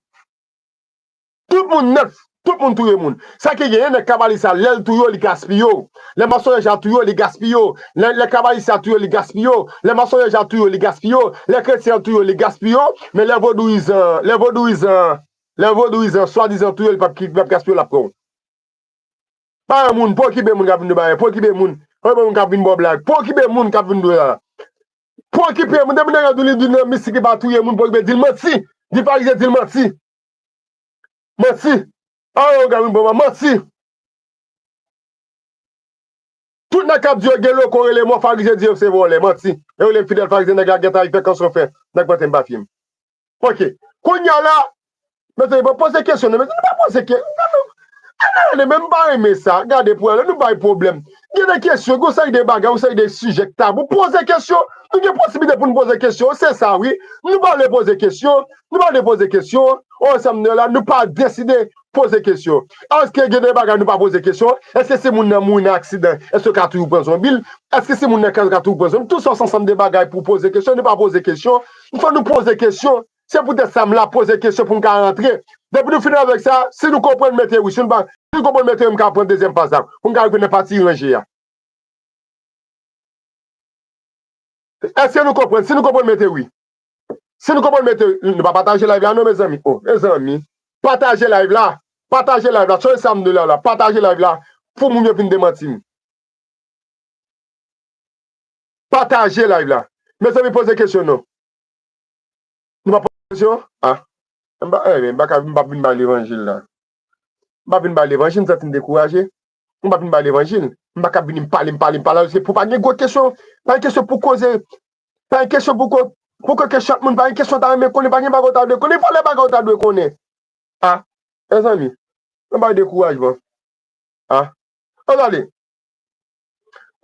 Tout moun nèt, tout moun touye moun. Sa ki genyen, nèg kabalis la, lè l touye w, li gaspiye w. Lè masonlòy la touye w, li gaspiye w. Lè, lè kabalis la touye w, li gaspiye w. Lè masonlòy la touye w, li gaspiye w. Lè kretyen an touye w, li gaspiye w. Men lè vodouyizan, lè vodouyizan, lè vodouyizan swadizan touye w, li p ap ki, p ap gaspiye w, l ap pran w. Pa yon moun, pa okipe moun k ap vin di w bagay, pa okipe moun. Pa okipe moun k ap vin ba w blag, pa okipe moun k ap vin di w la. Pa okipe moun, depi nèg la di w li di nan mistik li pa touye moun, pa okipe, di l manti. Di farizyen di l manti. Manti. A yo gade bon, manti. Tout nèg k ap di yo gen loko rele mò, farizyen di yo se vòlè, manti. Yo rele m fidèl farizyen, nèg la gentan al fè kanson fè, nèg pote m pa fim. Ok. Kounye a la, mezanmi, bon, poze kesyon, non, mezanmi, pa poze ke-, non, non. Ann ale, men m pa renmen sa. Gade pou wè, nou bay pwoblèm. Gen de kesyon, gon seri de bagay, yon seri de sijè k tabou. Poze kesyon. Nou gen posiblite pou n poze kesyon. Se sa, wi. Nou pa vle poze kesyon. Nou pa vle poze kesyon. Ansanm nou la, nou pa deside poze kesyon. Èske gen de bagay nou pa poze kesyon? Èske si moun nan mouri nan aksidan, èske yo ka toujou pran zonbi l? Èske si moun nan kraze, yo ka toujou pran zonbi l? Tout sa se ansanm de bagay pou poze kesyon. Nou pa poze kesyon. Fò nou poze kesyon. Se poutèt sa m la poze kesyon pou m ka rantre. Depi nou fin avèk sa, si nou konprann, mete wi. Si nou pa, si nou konprann, mete wi, m ka pran dezyèm faz la. Pou m ka rive nan pati ranje a. Èske nou konprann? Si nou konprann, mete wi. Si nou konprann, mete wi. Nou pa pataje live la, non, mezanmi. Oh, mezanmi. Pataje live la. Pataje live la. Sonje sa m di la la. Pataje live la. Pou moun yo vin demanti m. Pataje live la. Mezanmi, poze kesyon non. Nou pa poze kesyon? Ah. M pa, eh, m pa ka, m pa vin bay levanjil la. M pa vin bay levanjil, m santi m dekouraje. M pa vin bay levanjil. M pa ka vin m pale, m pale, m pale. Se pou pa gen gwo kesyon. Pa gen kesyon pou koze. Pa gen kesyon pou ko-, pou ke kesyon moun, pa gen kesyon ta renmen konnen, pa gen bagay ou ta dwe konnen, pa gen bagay ou ta dwe konnen. Ah, mezanmi, ann bay dekourajman. Ah, ann ale.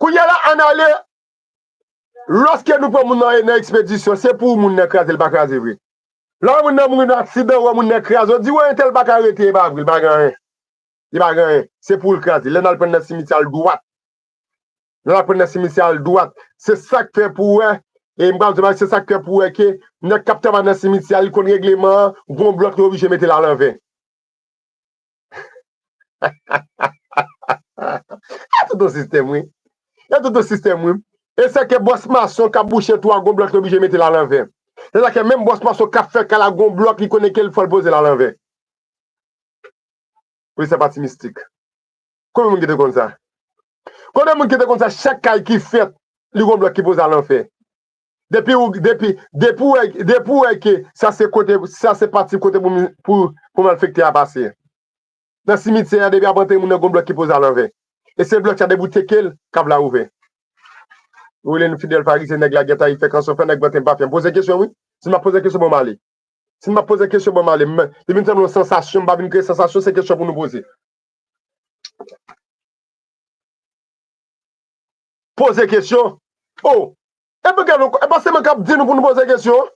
Kounye a la, ann ale. Lòske nou pran moun nan, nan ekspedisyon, se pou moun nan kraze, l pa kraze vre. Lè w wè moun nan mouri nan aksidan, w wè moun nan kraze, w di, wè, entèl pa ka rete, e pa vre, l pa gen anyen. Li pa gen anyen. Se pou l kraze. Lè n al pran nan simityè a, l dwat. Lè n al pran nan simityè a, l dwat. Se sa k fè pou w wè, e m pral di w bagay, se sa k fè pou w wè ke nèg k ap travay nan simityè a, li konn regleman an, gon blòk, yo oblije mete l alanvè. E tout yon sistèm, wi. E tout yon sistèm, wi. E se ke bòs mason k ap bouche twou a gon blòk li oblije mete l alanvè. Se sa ke menm bòs mason k ap fè kay la gon blòk li konnen ke l fò l poze l alanvè. Wi, se pati mistik. Konbyen moun ki te konn sa? Konbyen moun ki te konn sa chak kay ki fèt, li gon blòk ki poze alanvè? Depi ou, depi, depi ou wè, depi ou wè ke sa se kote, sa se pati kote pou, pou, pou malfektè a pase. Nan simityè a, depi ap antere moun nan gon blòk ki poze alanvè. E se blòk sa depi ou teke l, kab la ouvè. Ou rele n fidèl farizyen, nèg la gentan, li fè kanson, fè nèg vantre m pa fè. M poze kesyon, wi. Si m ap poze kesyon, bon, m ale. Si m ap poze kesyon, bon, m ale. M, li vin sanble yon sansasyon, m pa vin kreye sansasyon, se kesyon pou nou poze. Poze kesyon. Oh! E pa, e pa se mwen k ap di nou pou nou poze kesyon?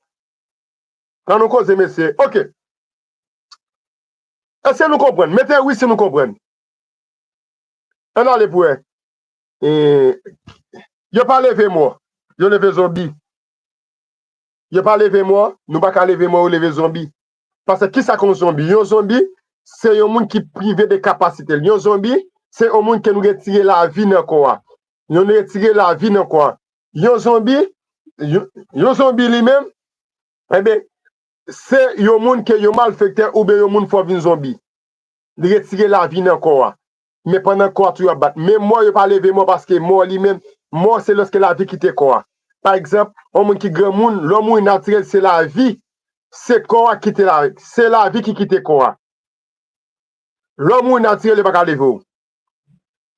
Ann nou koze, mesye. Oke. Èske nou konprann? Mete wi si nou konprann. Ann ale pou wè. E, yo pa leve mò. Yo leve zonbi. Yo pa leve mò, nou pa ka leve mò, yo leve zonbi. Paske kisa k yon zonbi? Yon zonbi, se yon moun ki prive de kapasite l. Yon zonbi, se yon moun ke nou retire lavi nan kò a. Yon retire lavi nan kò a. Yon zonbi, yon, yon zonbi li menm, enben, se yon moun ke yon malfektè oubyen yon moun fè vin zonbi. Li retire lavi nan kò a. Men pandan kò a toujou ap bat. Men mò yo pa leve mò paske mò li menm, mò se lòske lavi kite kò a. Pa egzanp, yon moun ki granmoun, lè w mouri natirèl, se lavi, se kò a ki kite la, se lavi ki kite kò a. Lè w mouri natirèl, yo pa ka leve w.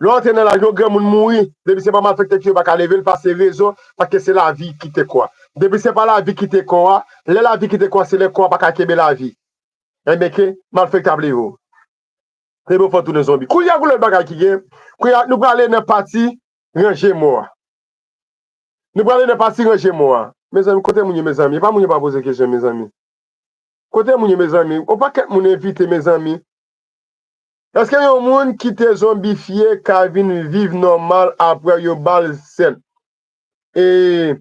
Lè w antre nan laj, yon granmoun mouri, depi se pa malfektè ki yo pa ka leve l, paske rezon, paske se lavi ki kite kò a. Depi se pa lavi ki kite kò a, lè lavi kite kò a, se lè kò a pa ka kenbe lavi. Enben ke malfektè ap leve w. Leve w fè w tounen zonbi. Kounye a, gon lòt bagay ki gen. Kounye a, nou prale nan pati ranje mò a. Nou prale nan pati ranje mò a. Mezanmi, kote moun yo, mezanmi? E pa moun yo pa poze kesyon, mezanmi. Kote moun yo, mezanmi? Yon pakèt moun envite, mezanmi. Èske yon moun ki te zonbifye ka vin viv nòmal apre yo ba l sèl? E,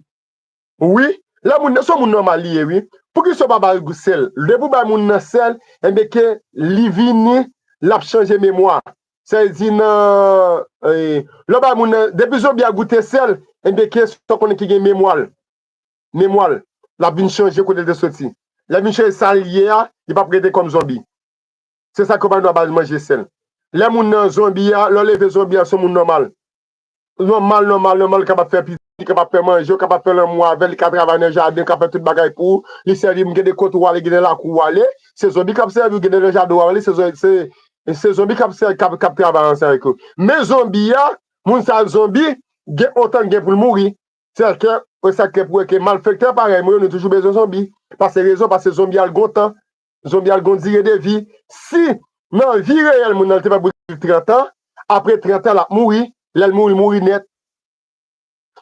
wi, lè moun nan, se yon moun nòmal li ye, wi. Poukisa w pa ba l sèl? Depi w bay moun nan sèl, enben ke li vini, l ap chanje memwa. Sa vle di nan, e, lè w bay moun nan, depi zonbi a goute sèl, enben ke sa w konnen ki gen memwa l. Memwa l, l ap vin chanje kote l te soti. Lè l vin chanje sa l ye a, li p ap rete kòm zonbi. Se sa ke w pa gen dwa ba l manje sèl. Lè moun nan zonbi a, lè w leve zonbi a, se yon moun nòmal. Nòmal, nòmal, nòmal, li kapab fè pitit, li kapab fè manje, w kapab fè lanmou avè l, li ka travay nan jaden, li ka fè tout bagay pou ou, li sèvi, gen de kote w ale, gen de lakou w ale, se zonbi k ap sèvi w, gen de nan jaden w ale, se zon-, se, se zonbi k ap sè-, k ap, k ap travay ansanm avèk ou. Men zonbi a, moun sa zonbi, gen otan gen pou l mouri. Se sa ke, se sa ke pou wè ke malfektè parèy mwen yo, nou toujou bezwen zonbi. Paske rezon, paske zonbi a l gon tan, zonbi a l gon dire de vi. Si nan vi reyèl moun nan, li te fè pou l viv trant an, apre trant an, l ap mouri, lè l mouri, l mouri nèt.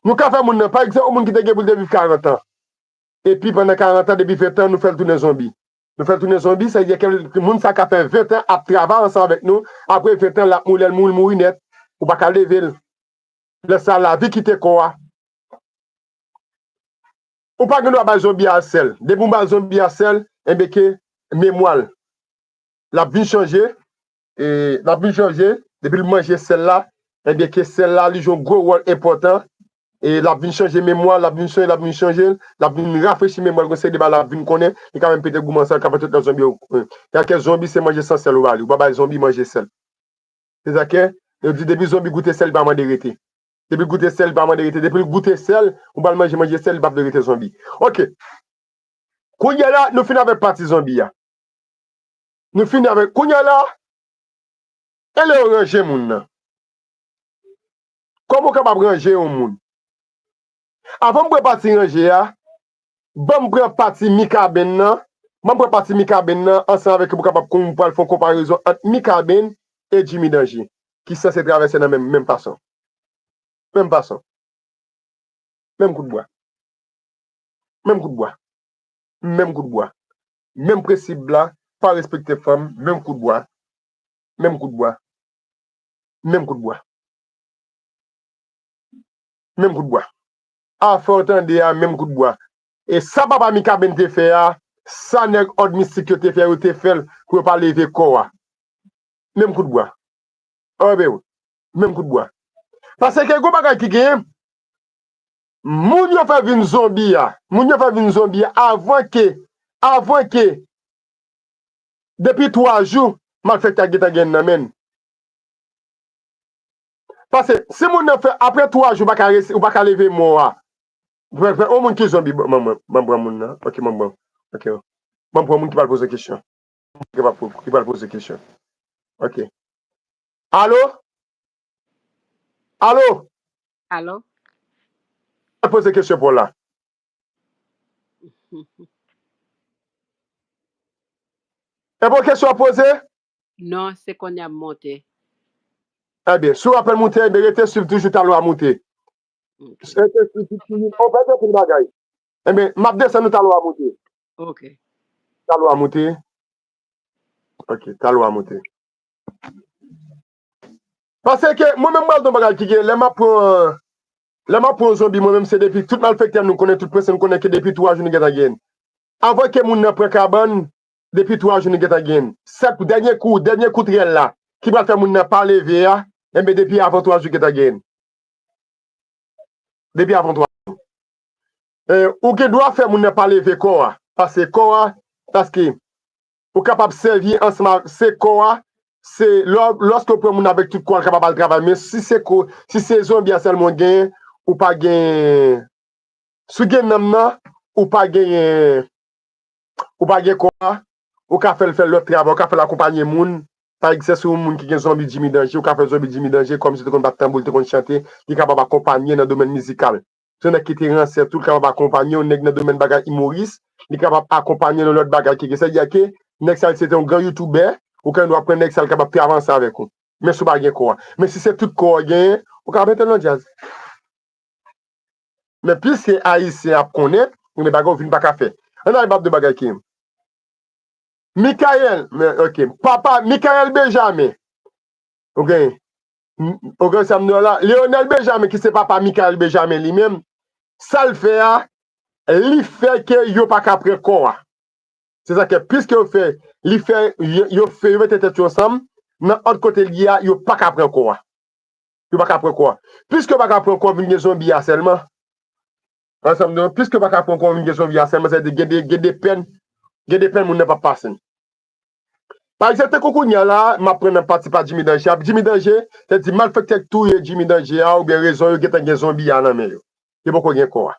Nou ka fè moun nan, pa egzanp, yon moun ki te gen pou l te viv karant an. Epi pandan karant an, depi ven tan, nou fè l tounen zonbi. Nou fè l tounen zonbi, sa vle di ke moun sa ka fè ven tan ap travay ansanm avèk nou, apre ven tan, l ap mouri, lè l mouri, l mouri nèt. Ou pa ka leve l. Lè sa, lavi kite kò a. Ou pa gen dwa bay zonbi a sèl. Depi w bay zonbi a sèl, enben ke memwa l, l ap vin chanje, e, l ap vin chanje, depi l manje sèl la, enben ke sèl la, li jwe yon gwo wòl enpòtan, e l ap vin chanje memwa l, l ap vin chanje, l ap vin chanje, l ap vin rafrechi memwa l, gon seri de bagay l ap vin konnen, li ka menm pete goumen ansanm, l ka fè tout lòt zonbi yo, e, tèlke zonbi se manje san sèl ou ba li, ou pa bay zonbi manje sèl. Se sa ke, yo di depi zonbi goute sèl, li pa mande rete. Depi l goute sèl, li pa mande rete. Depi l goute sèl, ou ba l manje, manje sèl, li p ap vle rete zonbi. Oke. Kounye a la, nou fin avèk pati zonbi a. Nou fin avèk, kounye a la, e lè yo ranje moun nan? Kòman w kapab ranje yon moun? Avan m pran pati ranje a, ban m pran pati Mikaben nan. Ban m pran pati Mikaben nan ansanm avèk ou pou kapab kon-, pral fè yon konparezon ant Mikaben e Jimmy Danger, ki sanse travèse nan menm, menm fason. Menm fason. Menm kout bwa. Menm kout bwa. Menm kout bwa. Menm prensip la, pa respekte fanm, menm kout bwa. Menm kout bwa. Menm kout bwa. Menm kout bwa. Afè w tande a, menm kout bwa. E sa papa Mikaben te fè a, sa nèg òd mistik yo te fè, yo te fè l pou yo pa leve kò a. Menm kout bwa. Anben wi. Menm kout bwa. Paske gen yon bagay ki genyen, moun yo fè vin zonbi a, moun yo fè vin zonbi a, avan ke, avan ke, depi twa jou, malfektè a gentan gen nan men l. Paske si moun nan fè, apre twa jou, ou pa ka resi, ou pa ka leve mò a. Pran, pran, yon moun ki zonbi, ban, ban, ban, ban pran moun nan. Ok, ban, ban. Ok. Ban pran moun ki pral poze kesyon. Ki pral po-, ki pral poze kesyon. Ok. Alo? Alo? Alo? Pral poze kesyon pou w la. E bon kesyon ap poze? Non, se kounye a m monte. Ebyen, si w apèn moute, ebyen, rete swiv toujou talò a moute. Ok. Rete swiv toujou. On pèdi anpil bagay. Ebyen, m ap desann ou talò a moute. Ok. Talò a moute. Ok, talò a moute. Paske mwen menm, mwen di yon bagay ki gen, lè m ap pran, lè m ap pran yon zonbi, mwen menm, se depi tout malfektè nou konnen, tout prensip nou konnen ke depi twa jou nou gentan gen. Avan ke moun nan pran kabann, depi twa jou nou gentan gen. Sèt kou, dènye kou, dènye kou trèl la, ki pral fè moun nan pa leve a, enben, depi avan twa jou gentan gen. Depi avan twa jou. E, ou gen dwa fè moun nan pa leve kò a. Paske kò a, paske ou kapab sèvi ansanm ak, se kò a, se lò, lòske ou pran moun avèk tout kò a, l kapab al travay. Men si se kò, si se zonbi a sèlman w gen, ou pa gen, si w gen nanm nan, ou pa genyen, ou pa gen kò a, ou ka fè l fè lòt travay, ou ka fè l akonpanye moun. Pa egzanp, si yon moun ki gen zonbi Jimmy Danje, ou ka fè zonbi Jimmy Danje, kòmsi li te konn bat tanbou, li te konn chante, li kapab akonpanye nan domèn mizikal. Se yon nèg ki te ransè tou, li kapab akonpanye yon nèg nan domèn bagay imoris, li kapab akonpanye nan lòt bagay ki gen. Sètadi ke nèg sa a se te yon gran youtubè, ou ka dwa pran nèg sa a, li kapab travay ansanm avèk ou. Men si w pa gen kò a. Men si se tout kò a w genyen, ou ka mete l nan djaz. Men piske Ayisyen ap konnen, men bagay ou vin pa ka fè. Ann al m ap di w bagay ki. Michael, men, ok, papa Michael Benjamin. Ok. M-, ok, sa m di w la, Leonel Benjamin, ki se papa Michael Benjamin li menm, sa l fè a, li fè ke yo pa ka pran kò a. Se sa ke, piske yo fè, li fè, yo, yo fè, yo mete tèt yo ansanm, nan òd kote l ye a, yo pa ka pran kò a. Yo pa ka pran kò a. Piske yo pa ka pran kò a, vin gen zonbi a sèlman. Ansanm nou, piske yo pa ka pran kò a, vin gen zonbi a sèlman, sa vle di gen de, gen de pèn, gen de pèn moun nan p ap pase. Pa egzanp, tankou kounye a la, m ap pran nan pati pa Jimmy Danje a. Jimmy Danje, se di malfektè k touye Jimmy Danje a, oubyen rezon yo gentan gen zonbi a nan men yo. Yo poko gen kò a.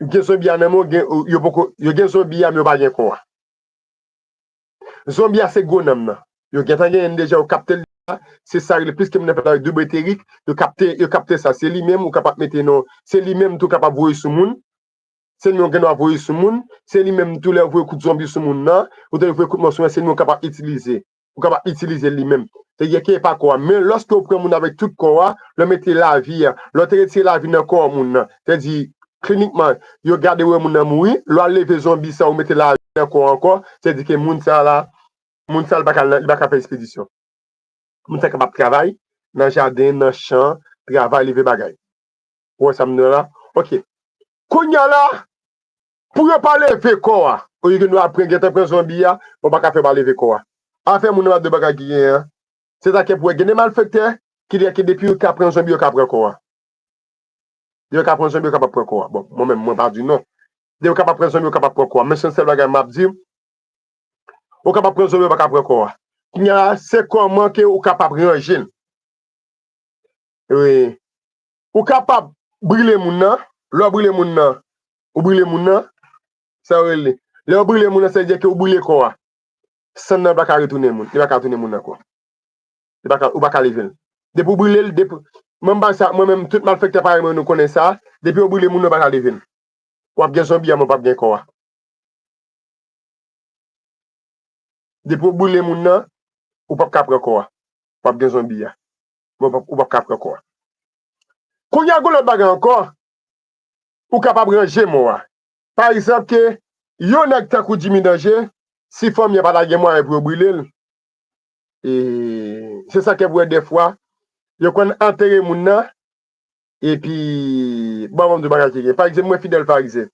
Gen zonbi a nan men yo, gen, yo poko, yo gen zonbi a, men yo pa gen kò a. Zonbi a se gwo nanm nan. Yo gentan genyen l deja, yo kapte l deja. Se sa yo rele, piske moun nan fèt avèk doub eterik, yo kapte, yo kapte sa. Se li menm ou kapab mete nan, se li menm tou kapab voye sou moun. Se li menm ou gen dwa voye sou moun. Se li menm tou lè yo voye kout zonbi sou moun nan, ou te voye kout mò sou moun, se li menm ou kapab itilize. Ou kapab itilize li menm. Sètadi ke e pa kò a. Men lòske ou pran moun avèk tout kò a, lè w mete lavi a, lè w te retire lavi nan kò moun nan, sètadi klinikman, yo gade wè moun nan mouri, lè w al leve zonbi sa, ou mete lavi nan kò a ankò, sètadi ke moun sa la, moun sa li pa ka, li pa ka fè ekspedisyon. Moun sa kapab travay nan jaden, nan chan, travay, leve bagay. Ou wè sa m di w la? Ok. Kounye a la, pou yo pa leve kò a, ou yo gen dwa pran, gentan pran zonbi a, ou pa ka fè yo pa leve kò a. Afè moun nan m ap di w bagay ki genyen an. Se sa k fè pou wè gen de malfektè ki di ke depi yo ka pran zonbi, yo ka pran kò a. Depi yo ka pran zonbi, yo kapab pran kò a. Bon, mwen menm, mwen pa di non. Depi yo kapab pran zonbi, yo kapab pran kò a. Men se yon sèl bagay m ap di, ou kapab pran zonbi, ou pa ka pran kò a. Kounye a la, se kòman ke ou kapab ranje l. Wi. Ou kapab brile moun nan. Lè w brile moun nan, ou brile moun nan, sa yo rele. Lè w brile moun nan, sa vle di ke ou brile kò a. San nan pa ka retounen moun. Li pa ka retounen moun ankò. Li pa ka, ou pa ka leve l. Depi w brile l, depi, mwen m bay sa, mwen menm, tout malfektè parèy mwen, nou konnen sa. Depi w brile moun nan, ou pa ka leve l. W ap gen zonbi a, men w p ap gen kò a. Depi w brile moun nan, ou p ap ka pran kò a. W ap gen zonbi a. Men w p ap, ou p ap ka pran kò a. Kounye a, gen lòt bagay ankò, ou kapab ranje mò a. Pa egzanp, ke yon nèg tankou Jimmy Danje, si fanmi an pa ta gen mwayen pou yo brile l, e se sa k fè pou wè dèfwa, yo konn antere moun nan, epi, bon, ban m di w bagay ki gen. Pa egzanp, mwen Fidèl Farizyen.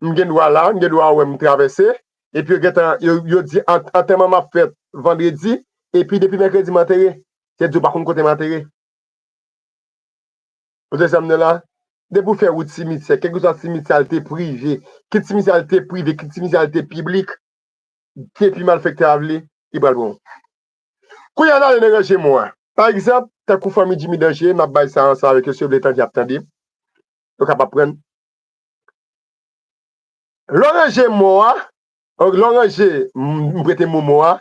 M gen dwa la, m gen dwa wè m travèse, epi yo gentan, yo, yo di an-, antèman m ap fèt vandredi, Epi depi mèkredi m antere, se di w pa konn kote m antere. Ou te sa m nan la? Depi w fè wout simityè, kèlkeswa simityè a l te prive, kit simityè a l te prive, kit simityè a l te piblik, depi malfektè a vle, li pral pran w. Kounye a n ale nan ranje mò a. Pa egzanp, tankou fanmi Jimmy Danje, m ap bay sa ansanm avèk yo, si yo vle tande, y ap tande. Yo kapab pran. Lè w ranje mò a, lè w ranje, m m prete mo mò a,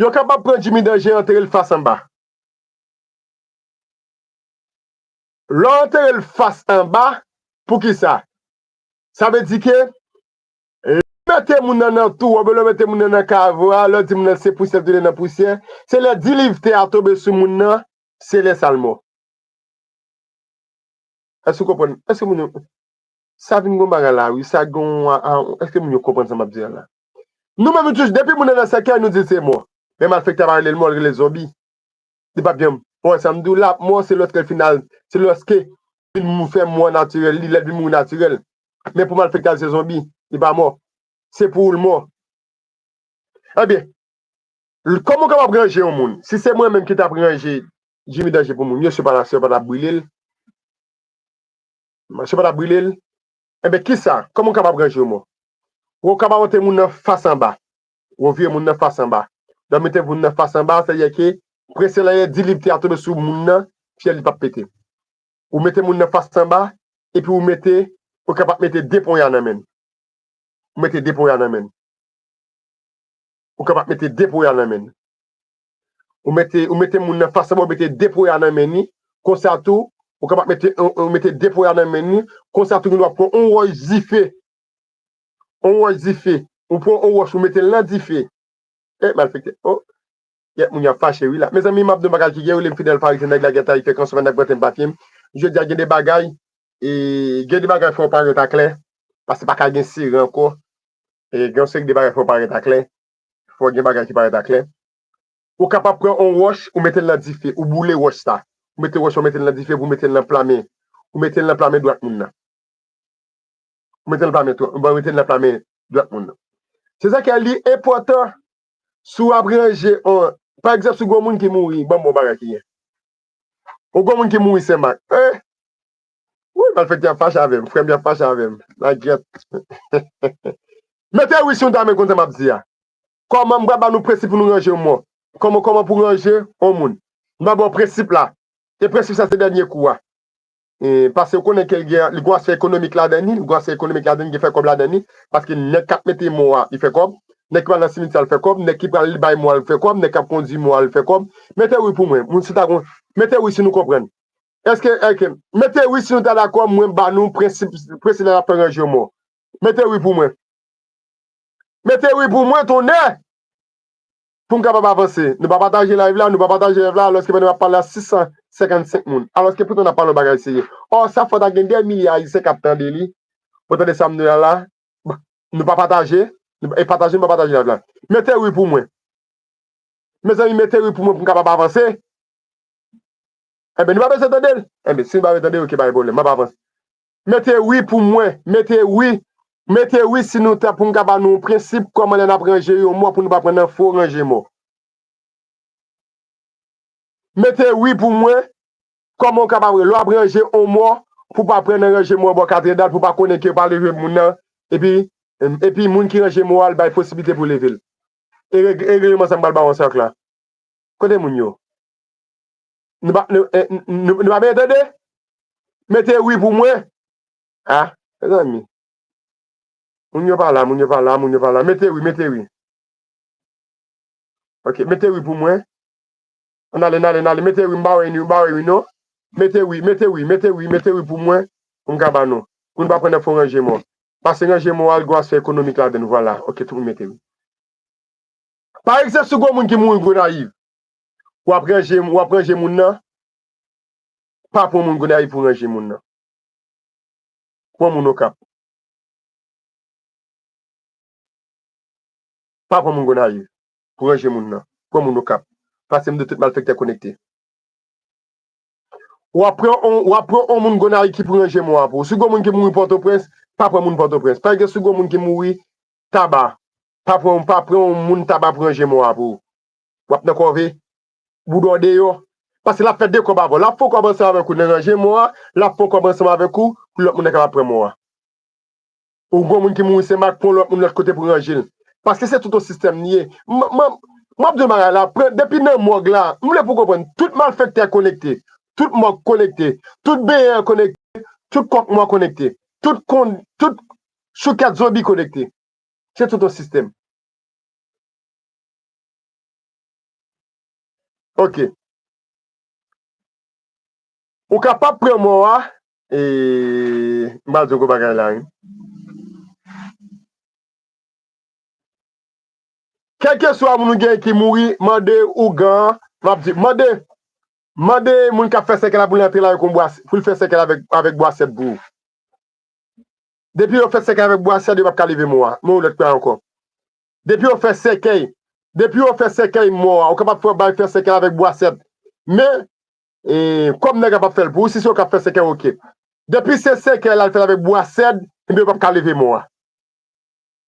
yo kapab pran Jimmy Danje antere l fas anba. Lè w antere l fas anba, poukisa? Sa vle di ke lè w mete moun nan nan twou, oubyen lè w mete moun nan nan kavo a, lè w di moun nan se pousyè l tounen nan pousyè, se lè deliv tè a tonbe sou moun nan, se lè sa l mò. Èske w konprann? Èske moun yo, sa vin gon bagay la, wi, sa gon, a, a, èske moun yo konprann sa m ap di a la? Nou menm, nou touche, depi moun nan nan sèkèy, nou di l se mò. Men malfektè pa rele l mò, l rele l zonbi. Li p ap janm. Ou wè sa m di w la, mò, se lòske l fin al, se lòske vin mou fè mò natirèl, li lè l vin mouri natirèl. Men pou malfektè a, se zonbi, li pa mò. Se pou ou l mò. Ebyen, l- kòman w kapab ranje yon moun? Si se mwen menm ki t ap ranje Jimmy Danje pou moun yo, si yo pa t ap, si yo pa t ap brile l, si yo pa t ap brile l, ebyen, kisa? Kòman w kapab ranje yon moun? Ou kapab mete moun nan fas anba. Ou vire moun nan fas anba. Lè w mete moun nan fas anba, sa vle di ke presyon la ye, deliv tè a tonbe sou moun nan, fyèl li p ap pete. Ou mete moun nan fas anba, epi ou mete, ou kapab mete de ponya nan men l. Ou mete de ponya nan men l. Ou kapab mete de ponya nan men l. Ou mete, ou mete moun nan fas anba, ou mete de ponya nan men li. Konsa tou, ou kapab mete, ou, ou mete de ponya nan men li. Konsa tou, gen dwa pran yon wòch dife. Yon wòch dife. Ou pran yon wòch, ou mete l nan dife. E, malfektè. Oh. Yèt, moun yo ap fache, wi, la. Mezanmi, m ap di yon bagay ki gen, wi, m fidèl Farizyen, nèg la gentan, li fè kanson, nèg mwen te m pa fye m. Jodi a, gen de bagay, e, gen de bagay fò w parèt aklè, paske pa ka gen sere ankò. E, gen yon seri de bagay fò w parèt aklè. Fò gen bagay ki parèt aklè. Ou kapab pran yon wòch, ou mete l nan dife, ou boule wòch sa. Ou mete wòch, ou mete l nan dife, pou mete l nan pla men. Ou mete l nan pla men dwat moun nan. Ou mete l nan pla men, ou mete l nan pla men dwat moun nan. Se sa ki li enpòtan, si w ap ranje yon, pa egzanp, si w gen yon moun ki mouri, ban m yon bagay ki gen. Ou gen yon moun ki mouri Senmak. Eh! Wi, malfektè ap fache avè m, frè m y ap fache avè m. Lagyèt. Mete wi si nou ta renmen konn sa m ap di a. Kòman m pral ba nou prensip pou nou ranje yon mò? Kòman, kòman pou ranje yon moun? M pral ba w prensip la. E prensip sa se dènye kou a. E, paske w konnen ke gen, li gon aspè ekonomik ladan li, li gon aspè ekonomik ladan li, gen fè kòb ladan li, paske nèg k ap mete mò a, li fè kòb, nèg ki pral nan simityè a, li fè kòb, nèg ki pral bay mò a, li fè kòb, nèg k ap kondui mò a, li fè kòb. Mete wi pou mwen, moun si ta gon, mete wi si nou konprann. Èske, èske, mete wi si nou ta dakò, mwen ba nou prensip, prensip la n ap fè ranje mò. Mete wi pou mwen. Mete wi pou mwen, tonnè! Pou m kapab avanse. Nou pa pataje live la, nou pa pataje live la, alòske pandan m ap pale a sis san senkannsenk moun. Alòske poutan n ap pale yon bagay serye. Ò, sa fò ta gen de milya Ayisyen k ap tande li. Ou tande sa m di la la? Nou pa pataje, nou, e pataje, nou pa pataje live la. Mete wi pou mwen. Mezanmi, mete wi pou mwen pou m kapab avanse. Enben, nou pa bezwen tande l. Enben, si nou pa bezwen tande l, oke, pa gen pwoblèm. M ap avanse. Mete wi pou mwen. Mete wi. Mete wi si nou ta, pou m ka ba nou yon prensip kòman lè n ap ranje yon mò pou nou pa pran nan fo ranje mò. Mete wi pou mwen. Kòman w kapab, lè w ap ranje yon mò, pou w pa pran nan ranje mò bò katedral, pou w pa konnen ke yo pa leve moun nan, epi, epi moun ki ranje mò a, l bay posiblite pou leve l. E reg-, e regleman sa m pral ba w ansanm ak la. Kote moun yo? Nou pa, nou, eh, nou, nou pa byen tande? Mete wi pou mwen. A, mezanmi. Moun yo pa la, moun yo pa la, moun yo pa la. Mete wi, mete wi. Ok, mete wi pou mwen. Ann ale, ann ale, ann ale. Mete wi, m pa wè wi, m pa wè wi non. Mete wi, mete wi, mete wi, mete wi pou mwen. Pou m ka ba nou. Pou nou pa pran nan fo ranje mò. Paske ranje mò a, l gon aspè ekonomik ladan l, vwala. Ok, tout moun mete wi. Pa egzanp, si w gon moun ki mouri Gonayiv, w ap ranje, w ap ranje moun nan, pa pran moun Gonayiv pou ranje moun nan. Pran moun Okap. Pa pran moun Gonayiv pou ranje moun nan. Pran moun Okap. Paske m di tout malfektè konekte. W ap pran on, w ap pran on moun Gonayiv ki pou ranje mò a pou ou. Si w gon moun ki mouri Pòtoprens, pa pran moun Pòtoprens. Pa egzanp, si w gon moun ki mouri Taba, pa pran, pa pran on moun Taba pou ranje mò a pou ou. w ap nan kòve, bouda w deyò. Paske l ap fè de kòb avè w. L ap fè yon kòb ansanm avèk ou nan ranje mò a, l ap fè yon kòb ansanm avèk ou pou lòt moun nan kapab pran mò a. Ou gon moun ki mouri Senmak, pran lòt moun lòt kote pou ranje l. Paske se tout yon sistèm li ye. M, m, m ap di yon bagay la, pran, depi nan mòg la, m vle pou w konprann, tout malfektè konekte, tout mòg konekte, tout benyen konekte, tout kòk mò konekte, tout kon, tout choukèt zonbi konekte. Se tout yon sistèm. Ok. Ou kapab pran mò a, e, m pral di w gwo bagay la, wi. Kèlkeswa moun ou gen ki mouri, mande ougan an, m ap di, mande, mande moun k ap fè sèkèy la pou l antre la avèk yon bwa, pou l fè sèkèy la avèk, avèk bwa sèd pou ou. Depi yo fè sèkèy avèk bwa sèd, yo p ap ka leve mò a. Mwen yon lòt pwen ankò. Depi yo fè sèkèy, depi yo fè sèkèy mò a, ou kapab fè bay fè sèkèy avèk bwa sèd. Men, e, kòm nèg la p ap fè l pou ou, si se yo k ap fè sèkèy, ok. Depi se sèkèy la, l fè l avèk bwa sèd, ebyen, yo p ap ka leve mò a.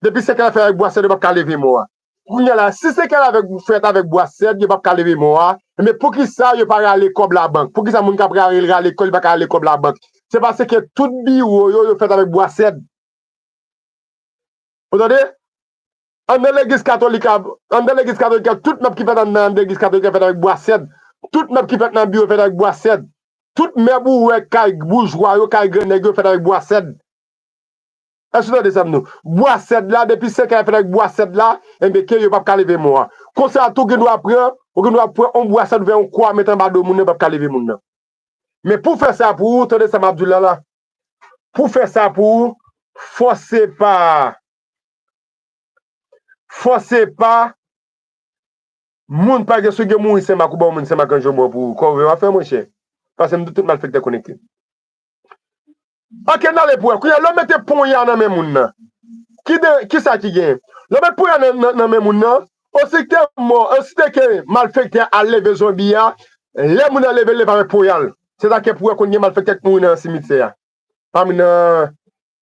Depi sèkèy la fèt avèk bwa sèd, yo p ap ka leve mò a. Kounye a la, si sèkèy la avèk, fèt avèk bwa sèd, yo p ap ka leve mò a, men poukisa yo pa rale kòb labank? Poukisa moun k ap rale, rale kòb, li pa ka rale kòb labank? Se paske tout biwo yo, yo fèt avèk bwa sèd. Ou tande? Anndan legliz katolik la, anndan legliz katolik la, tout mèb ki fèt anndan legliz katolik la fèt avèk bwa sèd. Tout mèb ki fèt nan biwo fèt avèk bwa sèd. Tout mèb ou wè kay boujwa yo, kay grannèg yo fèt avèk bwa sèd. Èske w tande sa m di w? Bwa sèd la, depi sèkèy la fèt avèk bwa sèd la, enben ke yo p ap ka leve mò a. Konsa tou, ou gen dwa pran, ou gen dwa pran yon bwa sèd ou fè yon kwa, mete anba do moun nan, yo p ap ka leve moun nan. Men pou fè sa pou ou, tande sa m ap di w la la. Pou fè sa pou ou, fò se pa, fò se pa moun pa gen, si w gen mouri Senmak, ou ba yon moun Senmak ranje yon bò pou ou, kòve w ap fè, monchè. Paske m di tout malfektè konekte. Ok, n ale pou wè. Kounye a, lè w mete ponya nan men moun nan, ki de, ki sa ki genyen? Lè w met ponya nan, nan, nan men moun nan, osite mò, osite ke malfektè a leve zonbi a, lè moun nan leve, l leve avèk ponya l. Se sa ke pou wè konn gen malfektè k mouri nan simityè a. Pami nan,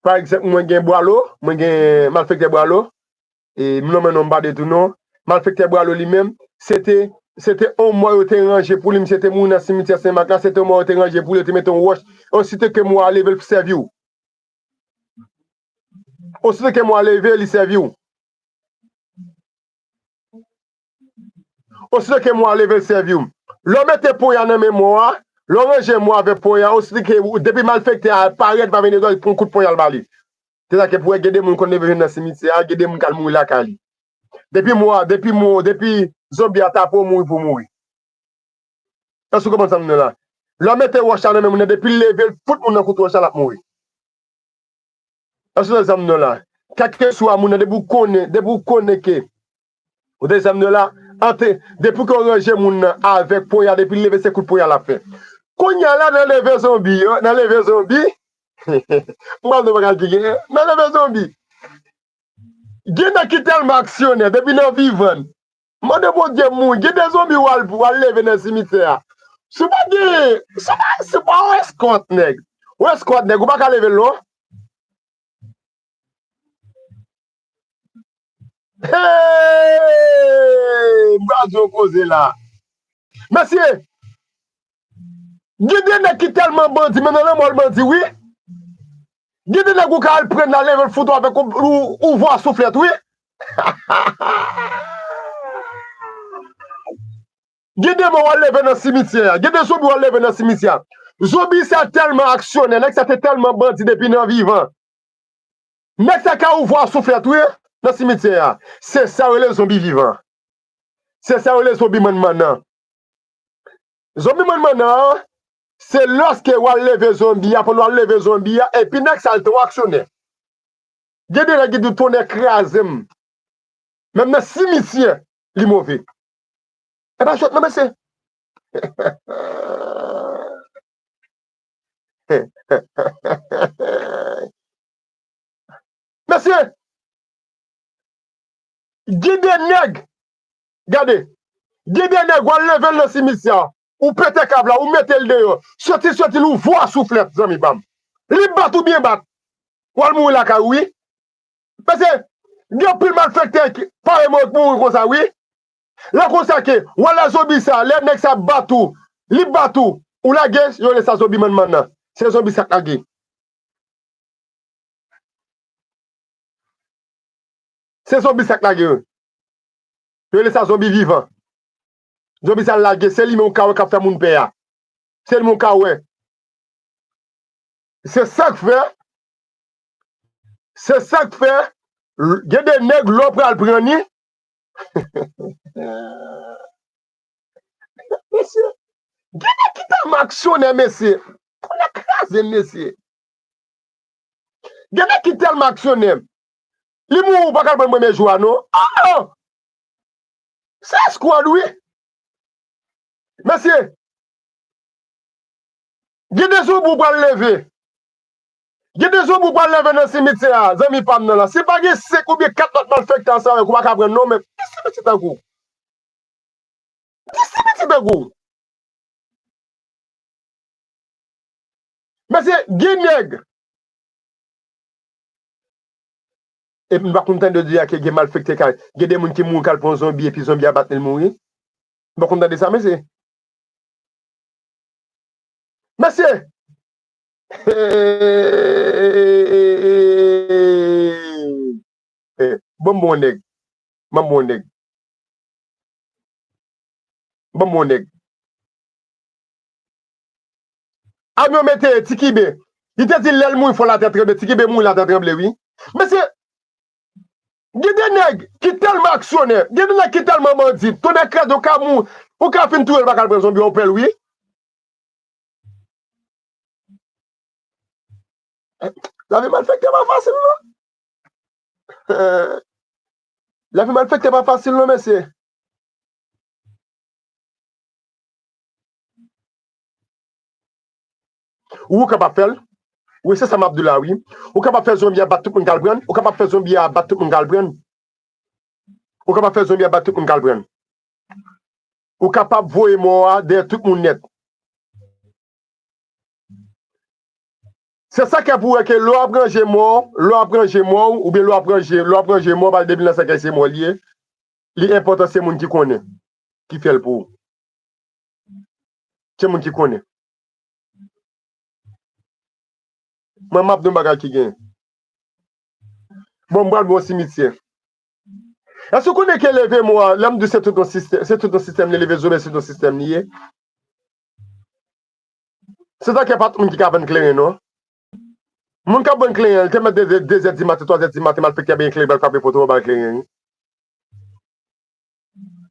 pa egzanp, mwen gen Bwalo, mwen gen malfektè Bwalo, e m nonmen non m pa de tou non. Malfektè Bwalo li menm, se te, se te yon mò yo te ranje pou li, misye te mouri nan simityè Senmak la, se te yon mò yo te ranje pou li, yo te mete yon wòch, osito ke mò a leve l sèvi w. Osito ke mò a leve, li sèvi w. Osito ke mò a leve, l sèvi w. Lè w mete ponya nan men mò a, lè w ranje mò avèk ponya, osito ke, depi malfektè a parèt, pa vin dèyè, pran kout ponya l ba li. Se sa ke pou wè gen de moun konn leve vin nan simityè a, gen de moun k al mouri lakay li. Depi mò a, depi mò, depi zonbi a tape w, mouri pou mouri. Èske w konprann sa m di w la? Lè w mete wòch la nan men moun nan, depi l leve, l fout moun nan kout wòch la, l ap mouri. Èske w tande sa m di w la? Kèlkeswa moun nan, depi w konnen, depi w konnen ke, ou tande sa m di w la? Ante, depi ke w ranje moun nan avèk ponya, depi l leve, se kout ponya l ap fè. Kounye a la, nan leve zonbi, nan leve zonbi, m pral di w bagay ki gen, nan leve zonbi. Gen nèg ki tèlman aksyonè, depi nan vivan, mande Bondye mouri, gen de zonbi w al, w al leve nan simityè a. Si w pa gen, si w pa, si w pa yon eskòt nèg, yon eskòt nèg, ou pa ka leve l non. Hey! M pral di yon koze la. Mesye, gen de nèg ki tèlman bandi, men nan lanmò l bandi, wi. Gen de nèg ou ka al pran la, leve l fout ou avèk ou, ou, ou vwa souflèt, wi. Gen de mò w al leve nan simityè a. Gen de zonbi w al leve nan simityè a. Zonbi sa tèlman aksyonè, nèg sa te tèlman bandi depi nan vivan. Nèg sa ka ouvwa souflèt, wi, nan simityè a. Se sa yo rele zonbi vivan. Se sa yo rele zonbi mannmannan. Zonbi mannmannan an, se lòske w al leve zonbi a, pandan w al leve zonbi a, epi nèg sa l te yon aksyonè. Gen de nèg ki di w tonnè kraze m. Menm nan simityè, li move. E pa jwèt non, mesye. Mesye, gen de nèg, gade, gen de nèg, w al leve l nan simityè a, ou pete kav la, ou mete l deyò, soti, soti, l ouvwa souflèt, zanmi pa m. Li bat ou byen bat, w al mouri lakay ou, wi. Mesye, gen anpil malfektè ki pare mouri konsa, wi. Lè konsa ke, w wè lè zonbi sa, lè nèg sa bat ou, li bat ou, ou lage, yo rele sa zonbi mannmann nan. Se zonbi sa k lage. Se zonbi sa k lage yo. Yo rele sa zonbi vivan. Zonbi sa lage, se li menm ou ka wè k ap fè moun pè a. Se li menm ou ka wè. Se sa k fè, se sa k fè, l- gen de nèg lè w pral pran ni. Mesye, gen nèg ki tèlman aksyonè, mesye. Tonnè kraze, mesye. Gen nèg ki tèlman aksyonè. Li mouri, ou pa ka pran premye jou a, non. Ah! Se eskwad, wi. Mesye, gen de zonbi ou pral leve. Gen de zonbi ou pral leve nan simityè a, zanmi pa m nan la. Si pa gen senk oubyen kat lòt malfektè ansanm avèk ou, ou pa ka pran non, men. Ti simityè tankou. Ti simityè tankou. Mesye, gen nèg. Epi m pa konn tande di a ke gen malfektè k al, gen de moun ki mouri k al pran zonbi epi zonbi a bat li, l mouri. M pa konn tande sa, mesye. Mesye! Eh, ban m bon nèg. Ban m bon nèg. Ban m bon nèg. Amyon mete Ti Kibe. Li te di lè l mouri fò latè tranble. Ti Kibe mouri latè tranble, wi. Mesye, gen de nèg ki tèlman aksyonè, gen de nèg ki tèlman bandi, tonnè kraze, ou ka mou, ou ka fin touye l, pa ka al pran zonbi, ou pè l, wi. Lavi malfektè pa fasil, non. Lavi malfektè pa fasil, non, mesye. Ou kapab fè l. Wi, se sa m ap di w la, wi. Ou kapab fè zonbi a bat tout moun k al pran l. Ou kapab fè zonbi a bat tout moun k al pran l. Ou kapab fè zonbi a bat tout moun k al pran l. Ou kapab voye mò a dèyè tout moun nèt. Se sa k fè pou wè ke lè w ap ranje mò, lè w ap ranje mò w, oubyen lè w ap ranje, lè w ap ranje mò, pa depi nan sèkèy se mò l ye, li enpòtan se moun ki konnen, ki fè l pou ou. Se moun ki konnen. Mwen, m ap di yon bagay ki gen. Bon, m pral ba w simityè. Èske w konnen ke leve mò a, lè m di se tout yon sistèm, se tout yon sistèm, li leve zonbi, se tout yon sistèm li ye? Se sa k fè pa tout moun ki ka vann kleren, non. Moun k ap vann kleren, li te mèt de, de, de zè di maten, twa zè di maten, malfektè benyen kleren, pral frape poto, ba l kleren, wi.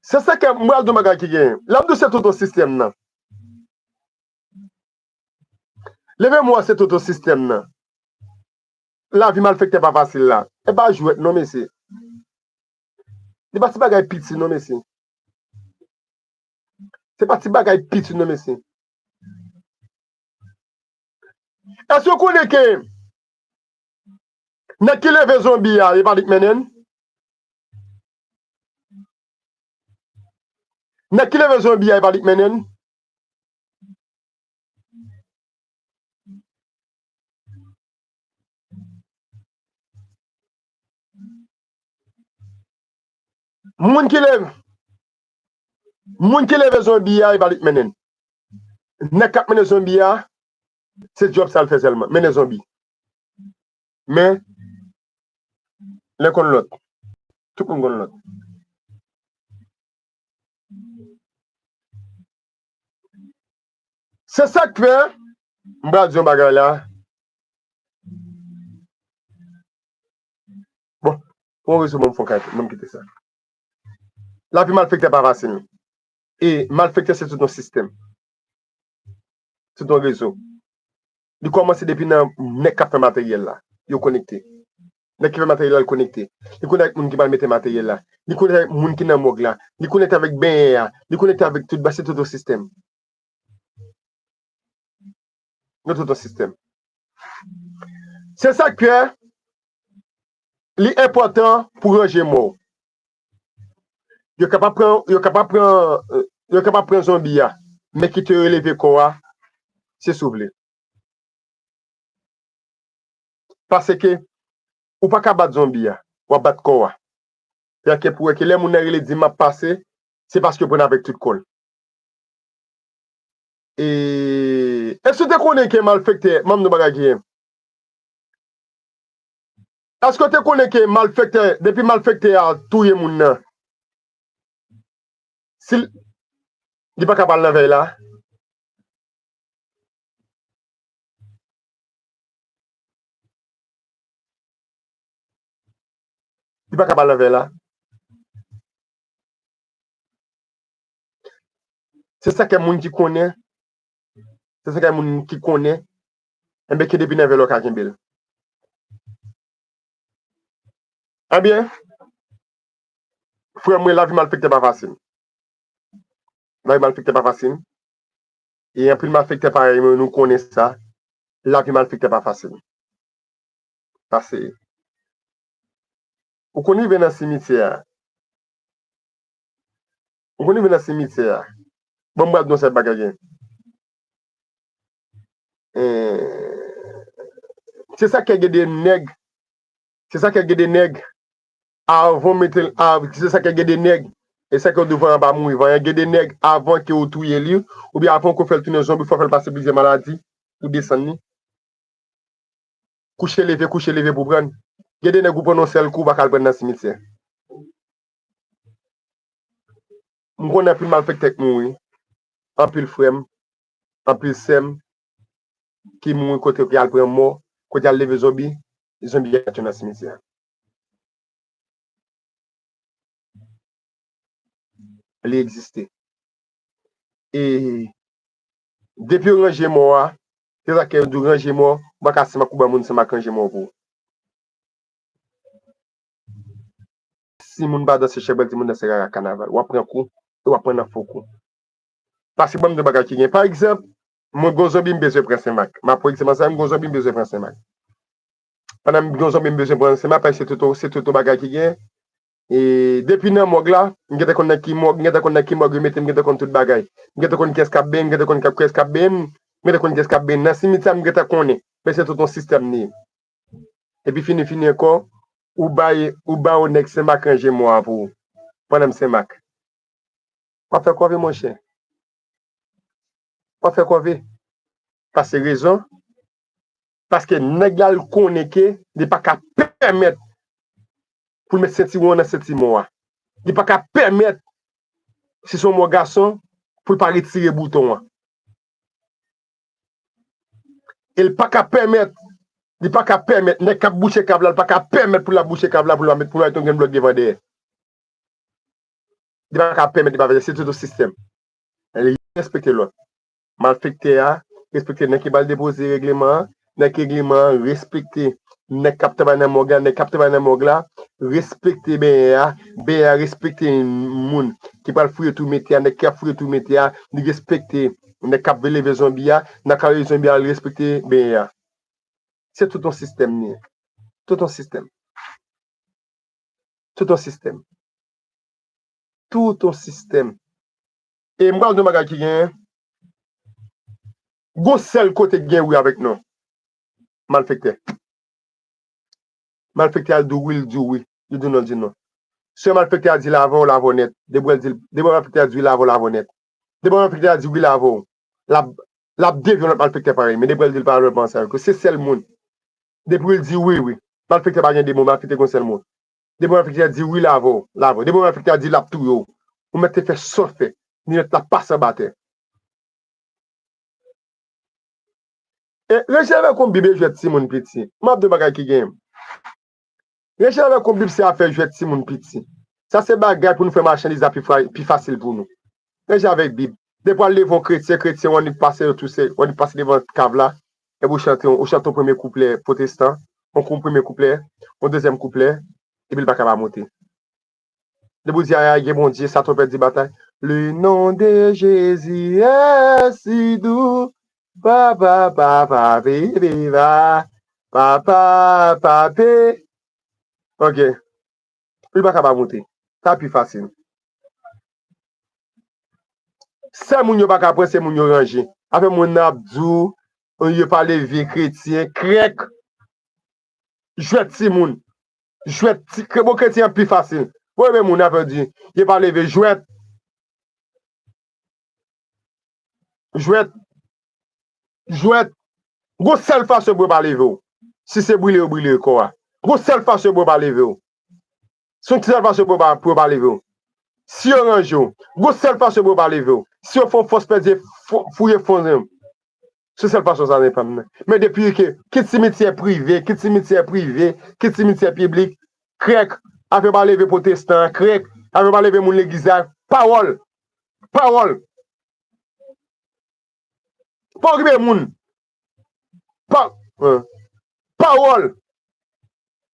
Se sa k fè, m pral di yon bagay ki gen. Lè m di se tout yon sistèm nan. Leve mò a se tout yon sistèm nan. Lavi malfektè pa fasil la. E pa jwèt non, mesye. Se pa ti bagay piti non, mesye. Se pa ti bagay piti non, mesye. Èske w konnen ke nèg ki leve zonbi a, e pa li k mennen l? Nèg ki leve zonbi a, e pa li k mennen l? Moun ki leve, moun ki leve zonbi a, e pa li k mennen l. Nèg k ap mennen zonbi a, se djòb sa l fè sèlman, mennen zonbi. Men, len konn lòt. Tout moun konn lòt. Se sa k fè, m pral di yon bagay la. Bon, pou yon rezon, ban m fè yon kay, ban m kite sa. Lavi malfektè pa fasil. E malfektè se tout yon sistèm. Se tout yon rezo. Li kòmanse depi nan nèg k ap fè materyèl la. Yo konekte. Nèg ki fè materyèl la, li konekte. Li konekte ak moun ki pral mete materyèl la. Li konekte ak moun ki nan mòg la. Li konekte avèk benyen an. Li konekte avèk tout, ba se tout yon sistèm. Nan tout yon sistèm. Se sa k fè li enpòtan pou ranje mò w. Yo kapab pran, yo kapab pran, euh, yo kapab pran zonbi a, men kite yo leve kò a, se si w vle. Paske ou pa ka bat zonbi a, w ap bat kò a. Fè ke pou wè ke lè moun nan rele di m ap pase, Se paske yo pran avèk tout kò l. E, èske w te konnen ke malfektè, m ap di w bagay ki gen. Èske w te konnen ke malfektè, depi malfektè a touye moun nan, si l, li pa ka pral nan vèy la? Li pa ka pral nan vèy la. Se sa ke moun ki konnen, se sa ke moun ki konnen, enben ke depi nan vèy la w ka kenbe l. Ebyen, frè mwen, lavi malfektè pa fasil. Lavi malfektè pa fasil. E anpil malfektè parèy mwen, nou konnen sa. Lavi malfektè pa fasil. Pase. Ou konn rive nan simityè a. Ou konn rive nan simityè a. Bon, m pral di w yon sèl bagay gen. Eh, se sa k gen de nèg. Se sa k gen de nèg. Avan w mete l, av-, se sa k gen de nèg. E sa ke w di vanyan pa mouri. Vanyan gen de nèg avan ke w touye li, oubyen avan ke w fè l tounen zonbi, fò w fè l pase plizyè maladi pou desann li. Kouche leve, kouche leve pou pran. Gen de nèg ou pran yon sèl kou, ou pa ka al pran nan simityè. M konnen anpil malfektè k mouri. Anpil frè m, anpil sè m ki mouri kote ki al pran mò, kote al leve zonbi, zonbi a tou nan simityè. Li egziste. E depi yo ranje mò a, se sa ke yo di w ranje mò, ou pa ka senmak ou ban moun senmak ranje mò pou ou. Si moun pa danse chèbrèl, di moun danse rara kanaval. W ap pran kou, e w ap pran nan fo kou. Paske ban m di w bagay ki gen. Pa egzanp, mwen gon zonbi m bezwen pran senmak. M ap pran egzanp ansanm, gon zonbi m bezwen pran senmak. Pandan m gon zonbi m bezwen pran senmak, paske se tout, se tout bagay ki gen. E depi nan mòg la, m gentan konn nan ki mòg, m gentan konn nan ki mòg yo mete m, m gentan konn tout bagay. M gentan konn kiyès k ap benyen m, m gentan konn kiyès k ap benyen m, m gentan konn kiyès k ap benyen m. Nan simityè a, m gentan konnen. Men se tout yon sistèm li ye. Epi fini, fini ankò, ou bay, ou ba yon nèg senmak ranje mò a pou ou. Pandan m senmak. W ap fè kòve, monchè. W ap fè kòve. Paske rezon, paske nèg la, l konnen ke li pa ka pèmèt pou l met sentiwon an nan senti mò a. Li pa ka pèmèt, si se yon mò gason, pou l pa retire bouton an. E l pa ka pèmèt, li pa ka pèmèt, nèg k ap bouche kav la, l pa ka pèmèt pou l ap bouche kav la, pou l pa met, pou l pa met yon grenn blòk devan dèyè. Li pa ka pèmèt, li pa fè, se tout yon sistèm. Li respekte lòd. Malfektè a respekte nèg ki pral depoze regleman an, nèg regleman an respekte nèg k ap travay nan mòg la, nèg k ap travay nan mòg la respekte benyen a, benyen a respekte moun ki pral fouye tou mete a, nèg k ap fouye tou mete a, li respekte nèg k ap leve zonbi a, nèg k ap leve zonbi a, li respekte benyen a. Se tout yon sistèm li ye. Tout yon sistèm. Tout yon sistèm. Tout yon sistèm. E m pral di yon bagay ki genyen. Gon sèl kote ki gen wi avèk non. Malfektè. Malfektè a di w wi, l di w wi. Li di w non, l di w non. Si yon malfektè a di l avè w, l avè w nèt. Depi w di, depi malfektè a di wi, l avè w, l avè w nèt. Depi malfektè a di wi, l avè w, l ap, l ap devye yon lòt malfektè parèy. Men depi l di l pa avè w, l pa ansanm avèk ou. Se sèl moun. Depi l di wi, wi. Malfektè pa gen de mo, malfektè gen yon sèl mo. Depi malfektè a di wi, l avè w, l avè w. Depi malfektè a di l ap touye w, ou mèt te fè sa w fè. Linèt la pase anba tè. E rejè avèk yon bib e jwèt timoun piti. M ap di w bagay ki gen. Rejè avèk yon bib se afè jwèt timoun piti. Sa se bagay pou nou fè machandiz la pi, pi fasil pou nou. Rejè avèk bib. Depi w al leve yon kretyen, kretyen w annik pase yo touse, w annik pase devan kav la, epi w chante, w chante yon premye kouplè pwotestan, yon kou-, premye kouplè, yon dezyèm kouplè, epi l pa ka pa monte. Depi w di, ay, ay, gen Bondye, sa twonpèt di batay. Le nom de Jésus est si doux. Papa, papa, baby, ba. Papa, papi. Ok. Li pa ka pa monte. Sa pi fasil. Sèl moun yo pa ka pran, se moun yo ranje. Afè moun nan ap di w, yo pa leve kretyen, krèk. Jwèt timoun. Jwèt ti, kre-, bon, kretyen an pi fasil. Bon, men moun nan ap di, yo pa leve jwèt. Jwèt. Jwèt. Gon sèl fason pou yo pa leve w. Si se brile yo brile kò a. Gon sèl fason pou yo pa leve w. Se yon sèl fason pou yo pa, pou yo pa leve w. Si yo ranje w, gon sèl fason pou yo pa leve w. Si yo fè yon fòs pèdi, fou- fouye fon. Se sèl fason sa depann nan. Men depi ke, kit simityè prive, kit simityè prive, kit simityè piblik, krèk, afè pa leve pwotestan, krèk, afè pa leve moun legliz la, pawòl, pawòl. Pa okipe moun. Pa, eh, pawòl.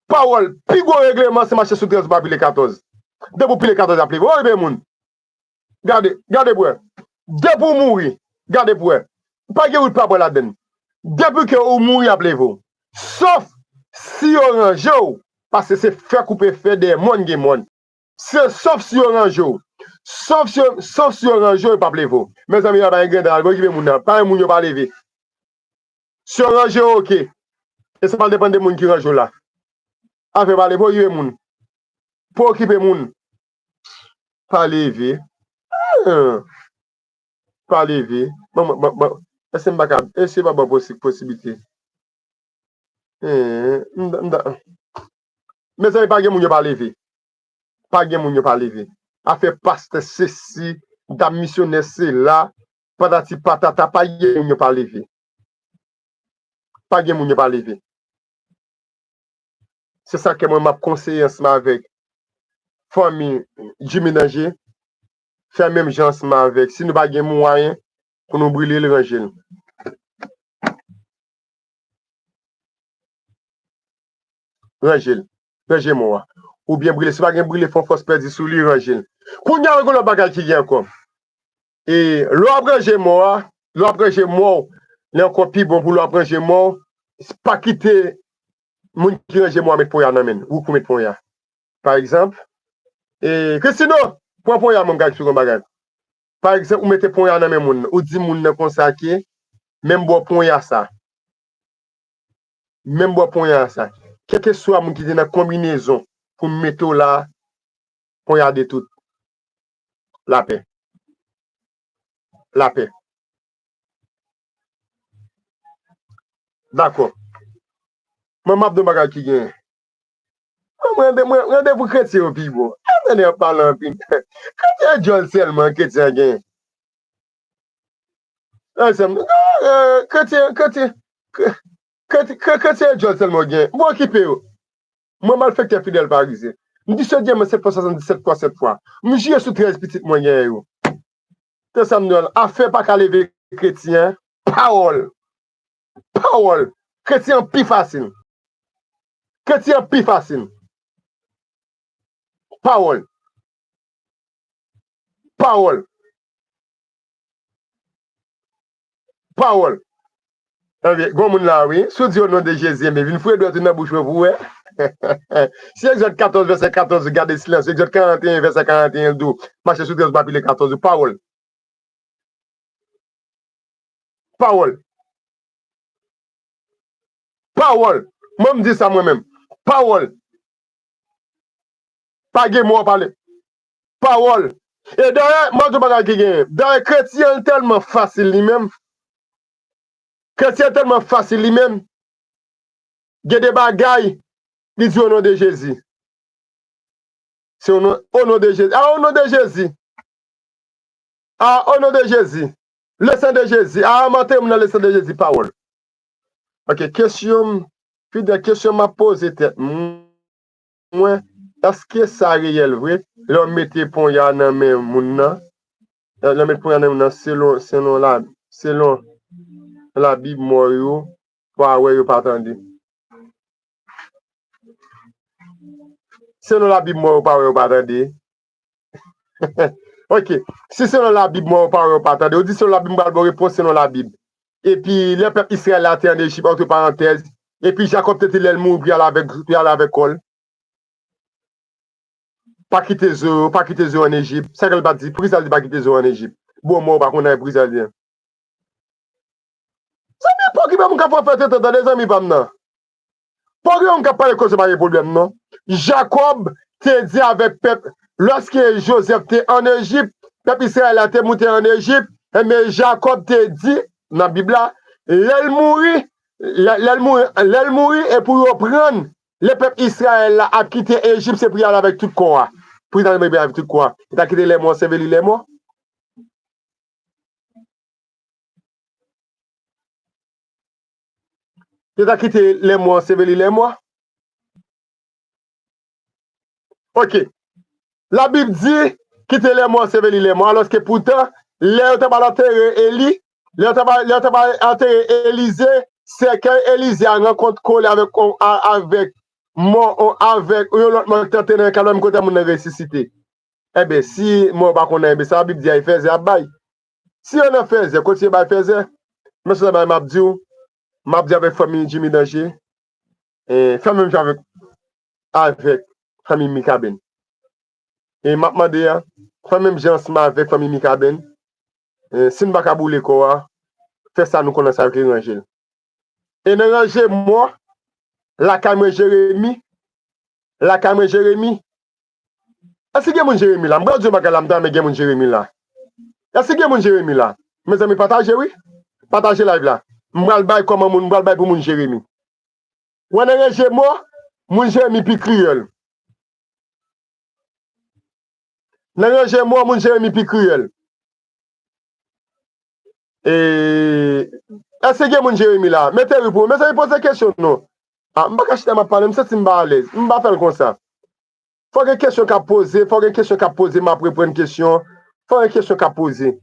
Pawòl. Pi gwo regleman se mache sou trèz ou pa pile katòz. Depi w pile katòz ap leve. Pa okipe moun. Gade, gade pou wè. Depi w mouri, gade pou wè. Pa gen wout pa bò ladann. Depi ke ou mouri ap leve w. Sof si yo ranje w, paske se fè koupe fè dèyè mòn gen mòn. Se sof si yo ranje w. Sof si yo, sof si yo ranje w, yo p ap leve w. Mezanmi, yo pa gen grenn dal, pa okipe moun nan. Pa gen moun yo pa leve. Si yo ranje w, oke. E sa pral depann de moun ki ranje w la. Afè pa leve, pa okipe moun. Pa okipe moun. Pa leve. Ah. Pa leve. Bon, bon, bon, bon. Èske m pa ka, èske pa bon posi-, posiblite? Eh, m, m, Mezanmi, pa gen moun yo pa leve. Pa gen moun yo pa leve. Afè pastè sesi, dam misyonè sela, patati patata, pa gen moun yo pa leve. Pa gen moun yo pa leve. Se sa ke mwen m ap konseye ansanm avèk fanmi Jimmy Danger, fè menm jan ansanm avèk. Si nou pa gen mwayen pou nou brile l, ranje l. Ranje l. Ranje mò a. Oubyen brile, si pa gen brile, fè yon fòs pèdi sou li, ranje l. Kounye a, gen lòt bagay ki gen ankò. E lè w ap ranje mò a, lè w ap ranje mò w, li ankò pi bon pou lè w ap ranje mò w, pa kite moun ki ranje mò a met ponya nan men l. Ou kou met ponya. Pa egzanp, e, Christino, pran ponya, mwen, m ka eksplike yon bagay. Pa egzanp, ou mete ponya nan men moun nan, ou di moun nan konsa ke, men m ba w ponya sa. Men m ba w ponya sa. Kèlkeswa moun ki te nan konbinezon pou m mete w la, ponya de tout. Lapè. Lapè. Dakò. Mwen, m ap di yon bagay ki gen. Mwen, mwen, mwen, randevou kretyen yo pi bon. Atande, ap pale anpil. Kretyen djòl sèlman kretyen gen. Kretyen, kretyen, kretyen, kretyen djòl sèlman gen. Mwen okipe yo. Mwen malfektè fidèl parizyen. M disodyè mwen sèt fwa swasanndisèt fwa sèt fwa. M jire sou trèz pitit mwen genyen yo. Se sa m di w la. Afè pa ka leve kretyen. Pawòl. Pawòl. Kretyen an pi fasil. Kretyen an pi fasil. Pawòl. Pawòl. Pawòl. Ebyen, gon moun la, wi. Si w di o non de Jezi, ebyen, vin foure dwèt ou nan bouch mwen pou w wè. Si Egzòd katòz, vèsè katòz, ou gade silans. Egzòd karanteyen, vèsè karanteyen, l di w, mache sou trèz ou pa pile katòz ou. Pawòl. Pawòl. Pawòl. Mwen, m di sa mwen menm. Pawòl. Pa gen mò pale. Pawòl. E dayè, m ap di w bagay ki genyen. Dayè, kretyen an tèlman fasil li menm. Kretyen an tèlman fasil li menm. Gen de bagay, li di o non de Jezi. Se o non, o non de Jezi. A, o non de Jezi. A, o non de Jezi. Le san de Jezi. A, m antere moun nan le san de Jezi, pawòl. Ok, kesyon m, fidèl, kesyon m ap poze tèt mwen, èske sa reyèl vre? Lè w mete ponya nan men moun nan, lè w mete ponya nan men moun nan, selon, selon la, selon Labib, mò yo pa wè, yo pa tande. Selon Labib, mò yo pa wè, yo pa tande. Ok. Si selon Labib, mò yo pa wè, yo pa tande. Ou di selon Labib, m pral ba w repons selon Labib. Epi, lè pèp Izrayèl la te ann Ejip, antre parantèz, epi Jakòb te di lè l mouri, pou y al avèk, pou y al avèk kò l. Pa kite zo yo, pa kite zo yo ann Ejip. Sa k fè l pa di, poukisa l di pa kite zo yo ann Ejip? Bon, mò yo pa konn anyen, poukisa l di? Zanmi, pa okipe moun k ap fè tenten, tande zanmi pa m nan. Pa okipe moun k ap pale koze pa gen pwoblèm, non. Jakòb te di avèk pèp, lòske Jozèf te ann Ejip, pèp Izrayèl la te moute ann Ejip, Ebyen, Jakòb te di nan Bib la, lè l mouri, lè, lè l mouri, lè l mouri, e pou yo prann, lè pèp Izrayèl la ap kite Ejip, se pou y al avèk tout kò a. Pou y al avèk tout kò a. Yo ta kite lèmò anseveli lèmò. Yo ta kite lèmò anseveli lèmò. Ok. Labib di, kite lèmò anseveli lèmò. Alòske poutan, lè yo ta pral antere Eli, lè yo ta pral, lè yo ta pral antere Elize, sèkèy Elize a rankont kole avèk, avèk mò, avèk yon lòt mò ki te antere nan kadav, kote moun nan resisite. Ebyen, si mò pa konn anyen, ebyen, sa Labib di a, e fèzè ap bay. Si yo nan fèzè, kontinye bay fèzè. Men se sa m ap di w, m ap di avèk fanmi Jimmy Danje, e, fè menm jan avèk, avèk fanmi Mikaben. E m ap mande a, fè menm jan ansanm avèk fanmi Mikaben, e, si n pa ka boule kò a, fè sa nou konn ansanm avèk li, ranje l. E nan ranje mò, lakay mwen Jeremi, lakay mwen Jeremi, èske gen moun Jeremi la? M pral di yon bagay la, m ta renmen gen moun Jeremi la. Èske gen moun Jeremi la? Mezanmi, pataje wi. Pataje live la. M pral bay kòman moun, m pral bay pou moun Jeremi. Wè nan ranje mò, moun Jeremi pi kriyèl. Nan ranje mò, moun Jeremi pi kriyèl. E, èske gen moun Jeremi la? Mete wi pou mwen. Mezanmi, poze kesyon non. A, m pa ka chita m ap pale, m santi m pa alèz. M pa fè l konsa. Fò gen kesyon k ap poze, fò gen kesyon k ap poze, m ap reprann kesyon. Fò gen kesyon k ap poze.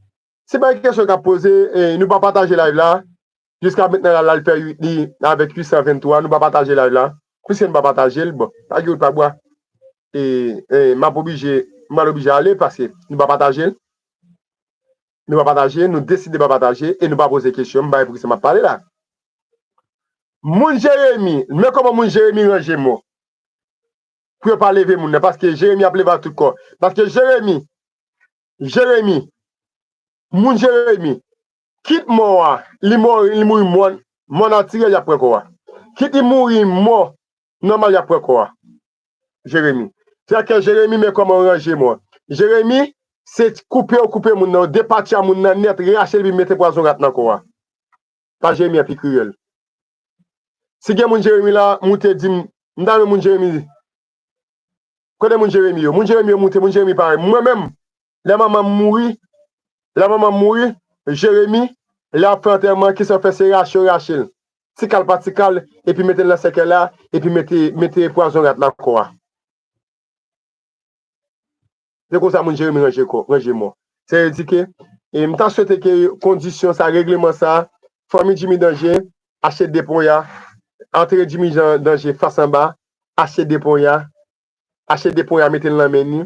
Si pa gen kesyon k ap poze, e, nou pa pataje live la. Jiska mentnan la, l al fè ui-, li avèk uit san venntwa, nou pa pataje live la. Piske nou pa pataje l, bon, pa gen wout pa bwa. E, e, m ap oblije, m pral oblije ale paske nou pa pataje l. Nou pa pataje, nou deside pa pataje e nou pa poze kesyon, m pa wè poukisa m ap pale la. Moun Jeremi, men kòman moun Jeremi ranje mò. Pou yo pa leve moun nan, paske Jeremi ap leve ak tout kò. Paske Jeremi, Jeremi, moun Jeremi, kit mò a, li mò, li mouri mò, mò natirèl y ap pran kò a. Kit li mouri mò nòmal y ap pran kò a. Jeremi. Fè kè Jeremi, men kòman yo ranje mò. Jeremi, se koupe yo koupe moun nan, yo depatcha moun nan nèt, rache l epi mete pwazon rat nan kò a. Pa Jeremi an pi kriyèl. Si gen moun Jeremi la, moute di m, m ta renmen moun Jeremi. Kote moun Jeremi yo? Moun Jeremi yo moute, moun Jeremi parèy. Mwen menm, lè manman m mouri, lè manman m mouri, Jeremi, lè ap fè antèman, kisa yo fè, se rache yo rache l. Ti kal pa ti kal, epi mete l nan sèkèy la, epi mete, mete pwazon rat nan kò a. Se konsa moun Jeremi ranje kò, ranje mò. Sa vle di ke, e, m ta swete ke kondisyon sa, regleman sa, fanmi Jimmy Danje, achte de ponya, antere Jimmy Jan-, Danje fas anba, achte de ponya, achte de ponya, mete l nan men ni,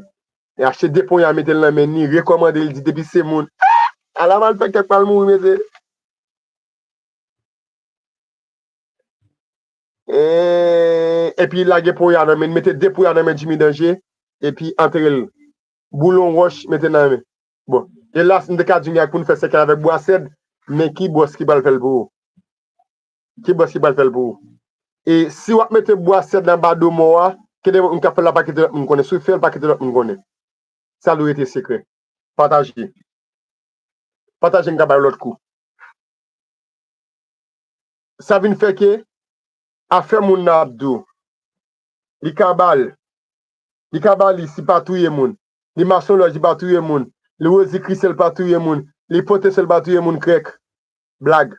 e achte de ponya, mete l nan men ni, rekòmande l, di depi se moun, ah! Ala malfektè k pral mouri, mesye. E, epi lage ponya nan men, mete de ponya nan men Jimmy Danje, epi antere l. Boule yon wòch, mete nan men. Bon, elas, m te ka di nou ak pou n fè sèkèy avèk bwa sèd, men ki bòs ki pral fè l pou ou? Ki bòs ki pral fè l pou ou? E si w ap mete bwa sèd anba do mò a, kenbe moun k ap fè l la, pa kite lòt moun konnen. Si w fè l, pa kite lòt moun konnen. Sa dwe rete sekrè. Pataje. Pataje, m ka bay lòt kou. Sa vin fè ke afè moun nan ap di w. Li kabal. Li kabalis, li pa touye moun. Li masonlòj, li pa touye moun. Li wozikristyen, li pa touye moun. Li pwotestan, li pa touye moun, krèk. Blag.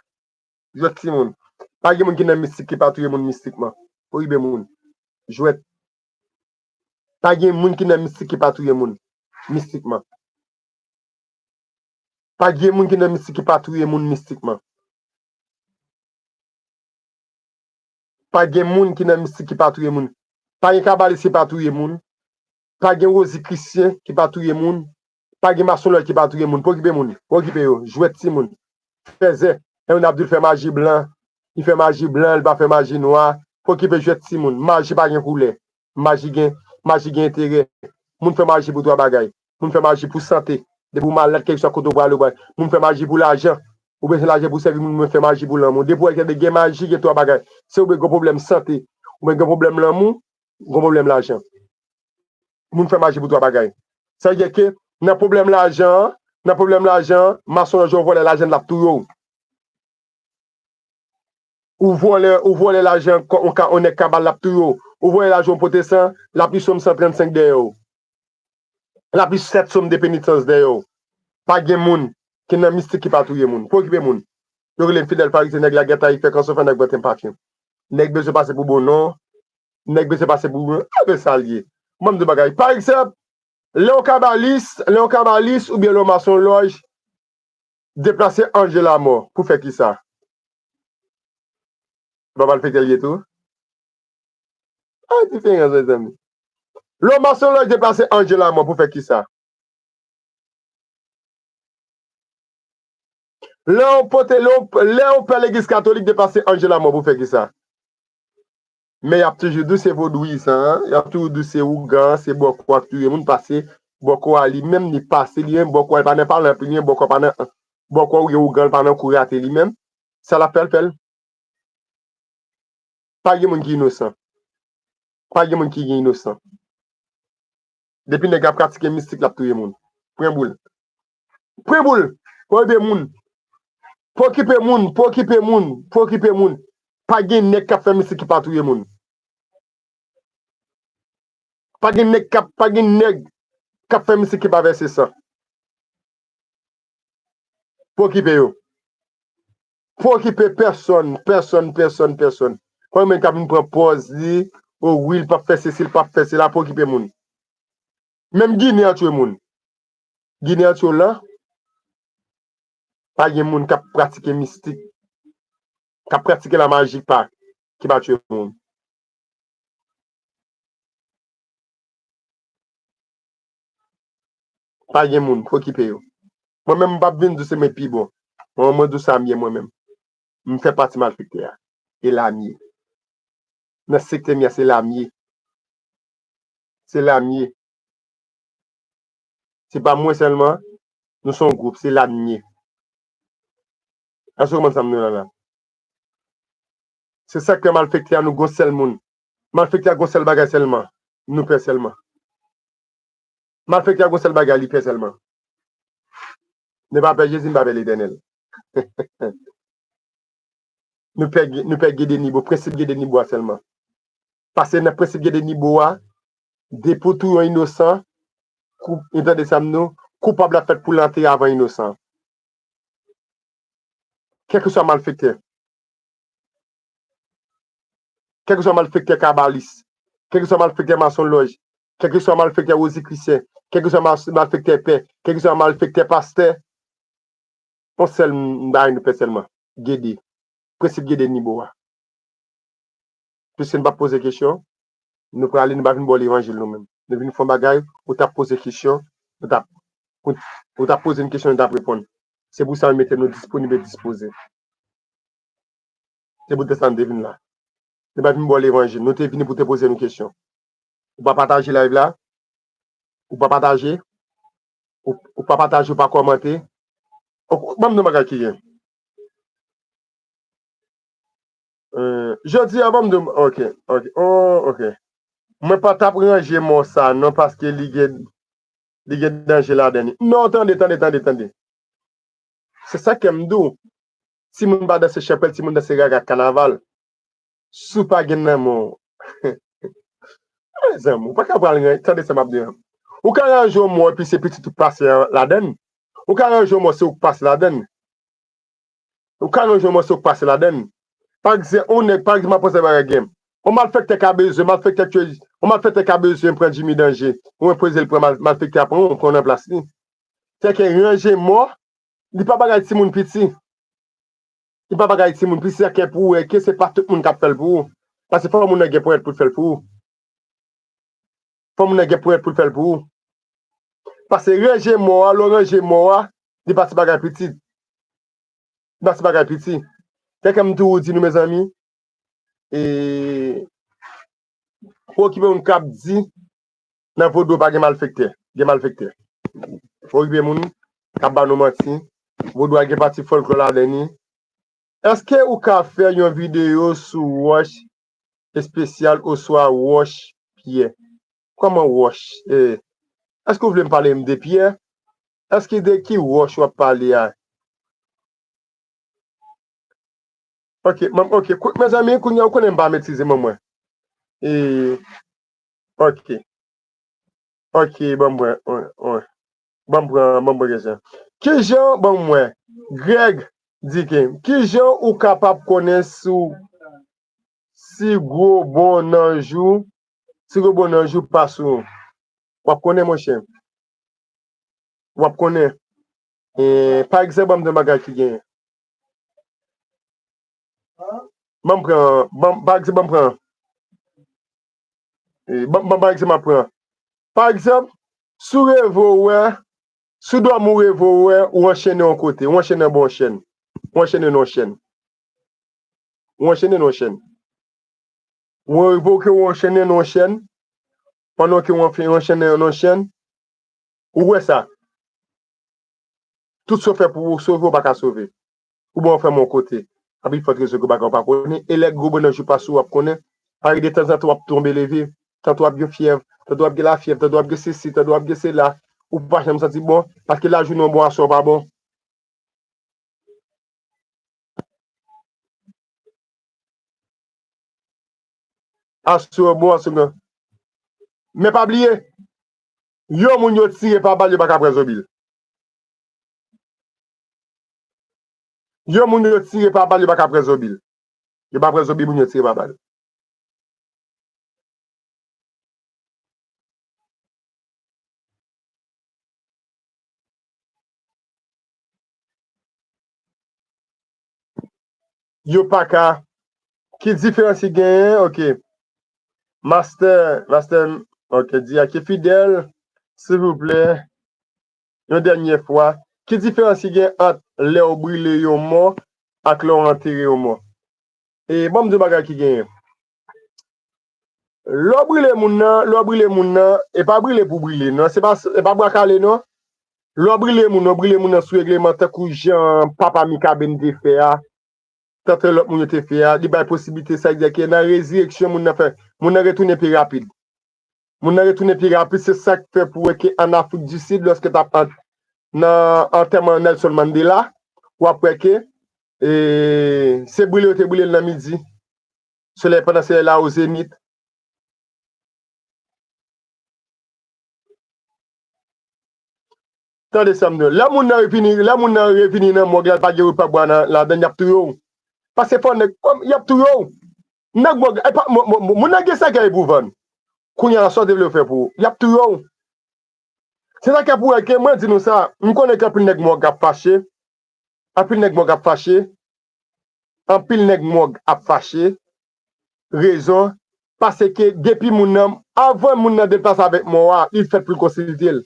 Jwèt timoun. Pa gen moun ki nan mistik ki pa touye moun mistikman. Pwokipe moun. Jwèt. Pa gen moun ki nan mistik ki pa touye moun mistikman. Pa gen moun ki nan mistik ki pa touye moun mistikman. Pa gen moun ki nan mistik ki pa touye moun. Pa gen kabalis ki pa touye moun. Pa gen wozikristyen ki pa touye moun. Pa gen masonlòj ki pa touye moun. Pwokipe moun. Pwokipe yo. Jwèt timoun. Fèzè. Lè moun ap di l fè maji blan, li fè maji blan, li pa fè maji nwa. Pwokipe jwèt timoun. Maji pa gen koulè. Maji gen, maji gen enterè. Moun fè maji pou twa bagay. Moun fè maji pou sante. Depi w malad, kèlkeswa kote w prale, w prale. Moun fè maji pou lajan. Ou bezwen lajan pou sèvi moun, moun fè maji pou lanmou. Depi w wè gen, gen maji, gen twa bagay. Se oubyen gen pwoblèm sante, oubyen gen pwoblèm lanmou, gen pwoblèm lajan. Moun fè maji pou twa bagay. Sa vle di ke nan pwoblèm lajan an, nan pwoblèm lajan, masonlòj ou vòlè lajan l ap touye w. Ou vòlè, ou vòlè lajan yon nèg kabal l ap touye w. Ou vòlè lajan yon pwotesan, l ap li sòm san trannsenk dèyè w. L ap li sèt sòm de penitans dèyè w. Pa gen moun ki nan mistik ki pa touye moun. Pa okipe moun. Yo rele m Fidèl Farizyen, nèg la gèt ayifè kanson fè nèg vanten pafyon. Nèg bezwen pase pou bon non. Nèg bezwen pase pou bon. Anben sa l ye. Ban m di w bagay. Pa egzanp, lè yon kabalis, lè yon kabalis oubyen lè yon masonlòj deplase anj de lamò pou fè kisa? Ba malfektè l ye tou. A diferans, mezanmi. Lè yon masonlòj deplase anj de lamò pou fè kisa? Lè yon pote, lè yon, lè yon pè legliz katolik deplase anj de lamò pou fè kisa? Men y ap toujou di w se vodouyizan an, y ap toujou di w se ougan an, se bòkò a k touye moun, pase bòkò a li menm, li pase li menm, bòkò a li pa nan pale anpil li menm, bòkò pa nan, bòkò oubyen ougan l pa nan kou rate li menm. Sa l ap fè l, fè l. Pa gen moun ki inosan. Pa gen moun ki gen inosan. Depi nèg ap pratike mistik, l ap touye moun. Pran boul. Pran boul. Pa okipe moun. Pa okipe moun. Pa okipe moun. Pa okipe moun. Pa gen nèg k ap fè mistik ki pa touye moun. Pa gen nèg k ap, pa gen nèg k ap fè mistik ki pa vèse san. Pa okipe yo. Pa okipe pèsòn, pèsòn, pèsòn, pèsòn. Konbyen moun k ap vin pran pòz li, o wi, l p ap fè sesi, l p ap fè sela, pa okipe moun. Menm Ginen an tchwe moun. Ginen an tchwe w la, pa gen moun k ap pratike mistik, k ap pratike lamaji pa, ki pa tchwe moun. Pa gen moun, pa okipe yo. Mwen menm, m p ap vin di w se mwen k pi bon. Mwen, mwen di w sa m ye mwen menm. M fè pati malfektè a. E la m ye. Nan sektè m ye a, se la m ye. Se la m ye. Se pa mwen sèlman, nou se yon gwoup, se la n ye. Èske w konprann sa m di w la la? Se sa k fè malfektè a nou gon sèl moun. Malfektè a gon sèl bagay sèlman. Nou pè sèlman. Malfektè a gon sèl bagay, li pè sèlman. Nou pa pè Jezi, nou pa pè Letènèl. Nou pè, nou pè Gede Nibo, prensip Gede Nibo a sèlman. Paske nan prensip Gede Nibo a, depi w touye yon inosan, kou, ou tande sa m di w, koupab la fèt pou l antre avan inosan. Kèlkeswa malfektè, kèlkeswa malfektè kabalis, kèlkeswa malfektè masonlòj, kèlkeswa malfektè wozikrisyen, kèlkeswa mal-, malfektè pè, kèlkeswa malfektè pastè, yon sèl bagay nou pè sèlman, Gede. Prensip Gede Nibo a. Piske nou p ap poze kesyon, nou prale, nou pa vin ba w levanjil nou menm. Nou vin fè yon bagay, ou t ap poze kesyon, nou t ap, ou, ou t ap poze n kesyon, nou t ap reponn. Se pou sa yo mete nou disponib e dispoze. Se poutèt sa nou te vin la. Nou pa t vin ba w levanjil, nou te vini pou te poze nou kesyon. Ou pa pataje live la? Ou pa pataje? Ou, ou pa pataje, ou pa kòmante? Ou, ban m di yon bagay ki gen. Euh, jodi a, ban m di w, ok, ok, oh, ok. Mwen pa t ap ranje mò sa non, paske li gen, li gen danje ladan li. Non, tande, tande, tande, tande. Se sa k fè m di w, timoun pa danse chanpèl, timoun danse raga kanaval. Si w pa gen nan men w. Mezanmi, ou pa ka pral ran-, tande sa m ap di w. Ou ka ranje yon mò epi se pitit ou k pase ladan l. Ou ka ranje yon mò se ou k pase ladan l. Ou ka ranje yon mò se ou k pase ladan l. Pa egzanp, yon nèg, pa egzanp, m ap pran sa bagay gen. Yon malfektè ka bezwen, malfektè tchwe, yon malfektè ka bezwen pran Jimmy Danje. Ou enpoze l pran mal-, malfektè a pran ou, pran nan plas li. Fè ke ranje mò, li pa bagay timoun piti. Li pa bagay timoun piti, sa k fè pou w wè ke se pa tout moun k ap fè l pou ou. Paske fò moun nan gen ponyèt pou l fè l pou ou. Fò moun nan gen ponyèt pou l fè l pou ou. Paske ranje mò a, lè w ranje mò a, li pa ti bagay piti. Li pa ti bagay piti. Kèk m toujou di nou, mezanmi, e, pa okipe moun k ap di nan vodou pa gen malfektè. Gen malfektè. Pa okipe moun k ap ba nou manti. Vodou a gen pati fòlklò ladan li. Èske ou ka fè yon videyo sou wòch espesyal oswa wòch pyè? Kòman wòch? Eh, èske w vle m pale m de pyè? Èske de ki wòch w ap pale a? Ok, m, ok, kou-, mezanmi, kounye a, ou konnen m pa metrize, ban mwen. E, ok. Ok, ban m pran, wi, wi. Ban m pran, ban m pran kesyon. Kijan, ban mwen, Greg di ke, kijan ou kapab konnen si w, si gwo bon nan jou, si gwo bon nan jou pa sou ou? W ap konnen, monchè. W ap konnen. E, pa egzanp, ban m di yon bagay ki genyen. Ban m pran, ban, pa egzanp, ban m pran. E, ban, ban, pa egzanp, m ap pran. Pa egzanp, si w reve w wè, si w dòmi w reve w wè, ou anchennen yon kote, ou anchennen bò yon chèn, ou anchennen nan yon chèn. Ou anchennen nan yon chèn. Ou reve w ke ou anchennen nan yon chèn, pandan ke ou anche-, anchennen nan yon chèn, ou wè sa. Tout sa w fè pou ou sove, ou pa ka sove. Ou bon, ou fè m yon kote. Anpil fòt rezon ke bagay ou pa konnen. E lè gwo bon nan jou pase w ap konnen. Parèy detanzantan w ap tonbe leve. Tanto w ap gen fyèv, tanto w ap gen lafyèv, tanto w ap gen sesi, tanto w ap gen sela. Ou pa janm santi bon. Paske lajounen w bon, aswè w pa bon. Aswè w bon, aswè w bon. Men pa bliye, yon moun yo tire pa bal, yo pa ka pran zonbi l. Yon moun yo tire pa bal, yo pa ka pran zonbi l. Yo pa pran zonbi moun yo tire pa bal. Yo pa ka. Ki diferans ki genyen? Ok. Master, master, ok, di a ki fidèl, silvouplè, yon dènye fwa. Ki diferans ki gen ant lè w brile yon mò ak lè w antere yon mò? E ban m di w bagay ki genyen. Lè w brile moun nan, lè w brile moun nan, e pa brile pou brile, non. Se pa, e pa bwa kale, non. Lè w brile moun nan, w brile moun nan sou regleman, tankou jan papa Mikaben te fè a, tankou lòt moun yo te fè a, li bay posiblite, sa vle di ke nan rezireksyon, moun nan fè, moun nan retounen pi rapid. Moun nan retounen pi rapid, se sa k fè pou wè ke an Afrik di Sid, lòske t ap ant-, nan antèman Nelson Mandela, w ap wè ke, e, se brile yo te brile l nan midi. Solèy, pandan solèy la o zenit. Tande sa m di w. Lè moun nan revini, lè moun nan revini nan mòg la, l pa gen repa bwa nan, ladann, y ap touye w. Paske fò nèg, kòm, y ap touye w. Nèg mòg, e pa, mo-, mo-, mo-, moun nan gen sèkèy pou vann. Kounye a, sa w te vle yo fè pou ou? Y ap touye w. Se sa k ap pou wè ke mwen di nou sa, m konnen ke anpil nèg mòg ap fache, anpil nèg mòg ap fache, anpil nèg mòg ap fache, rezon, paske depi moun nan, avan moun nan deplase avèk mò a, li fèt pou l konsilte l.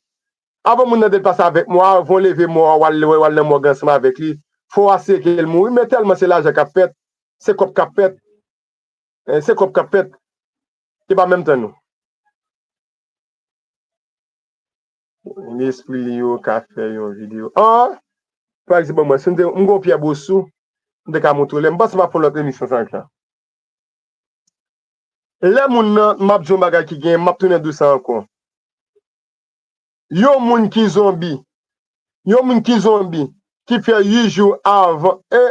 Avan moun nan deplase avèk mò a, avan w leve mò a, w al, w al nan mòg ansanm avèk li, fò w asire ke l mouri, men tèlman se lajan k ap fèt, se kòb k ap fèt, eh, se kòb k ap fèt, se pa menm tan nou. Lespri li yo ka fè yon videyo. Ah! Pa egzanp, mwen, si m te, m gon Pyè Bosou, m te ka montre w lè. M panse m ap fè yon lòt emisyon sa ankò. Lè moun nan, m ap di yon bagay ki gen, m ap tounen di w sa ankò. Yon moun ki zonbi, yon moun ki zonbi, ki fè uit jou avan, e,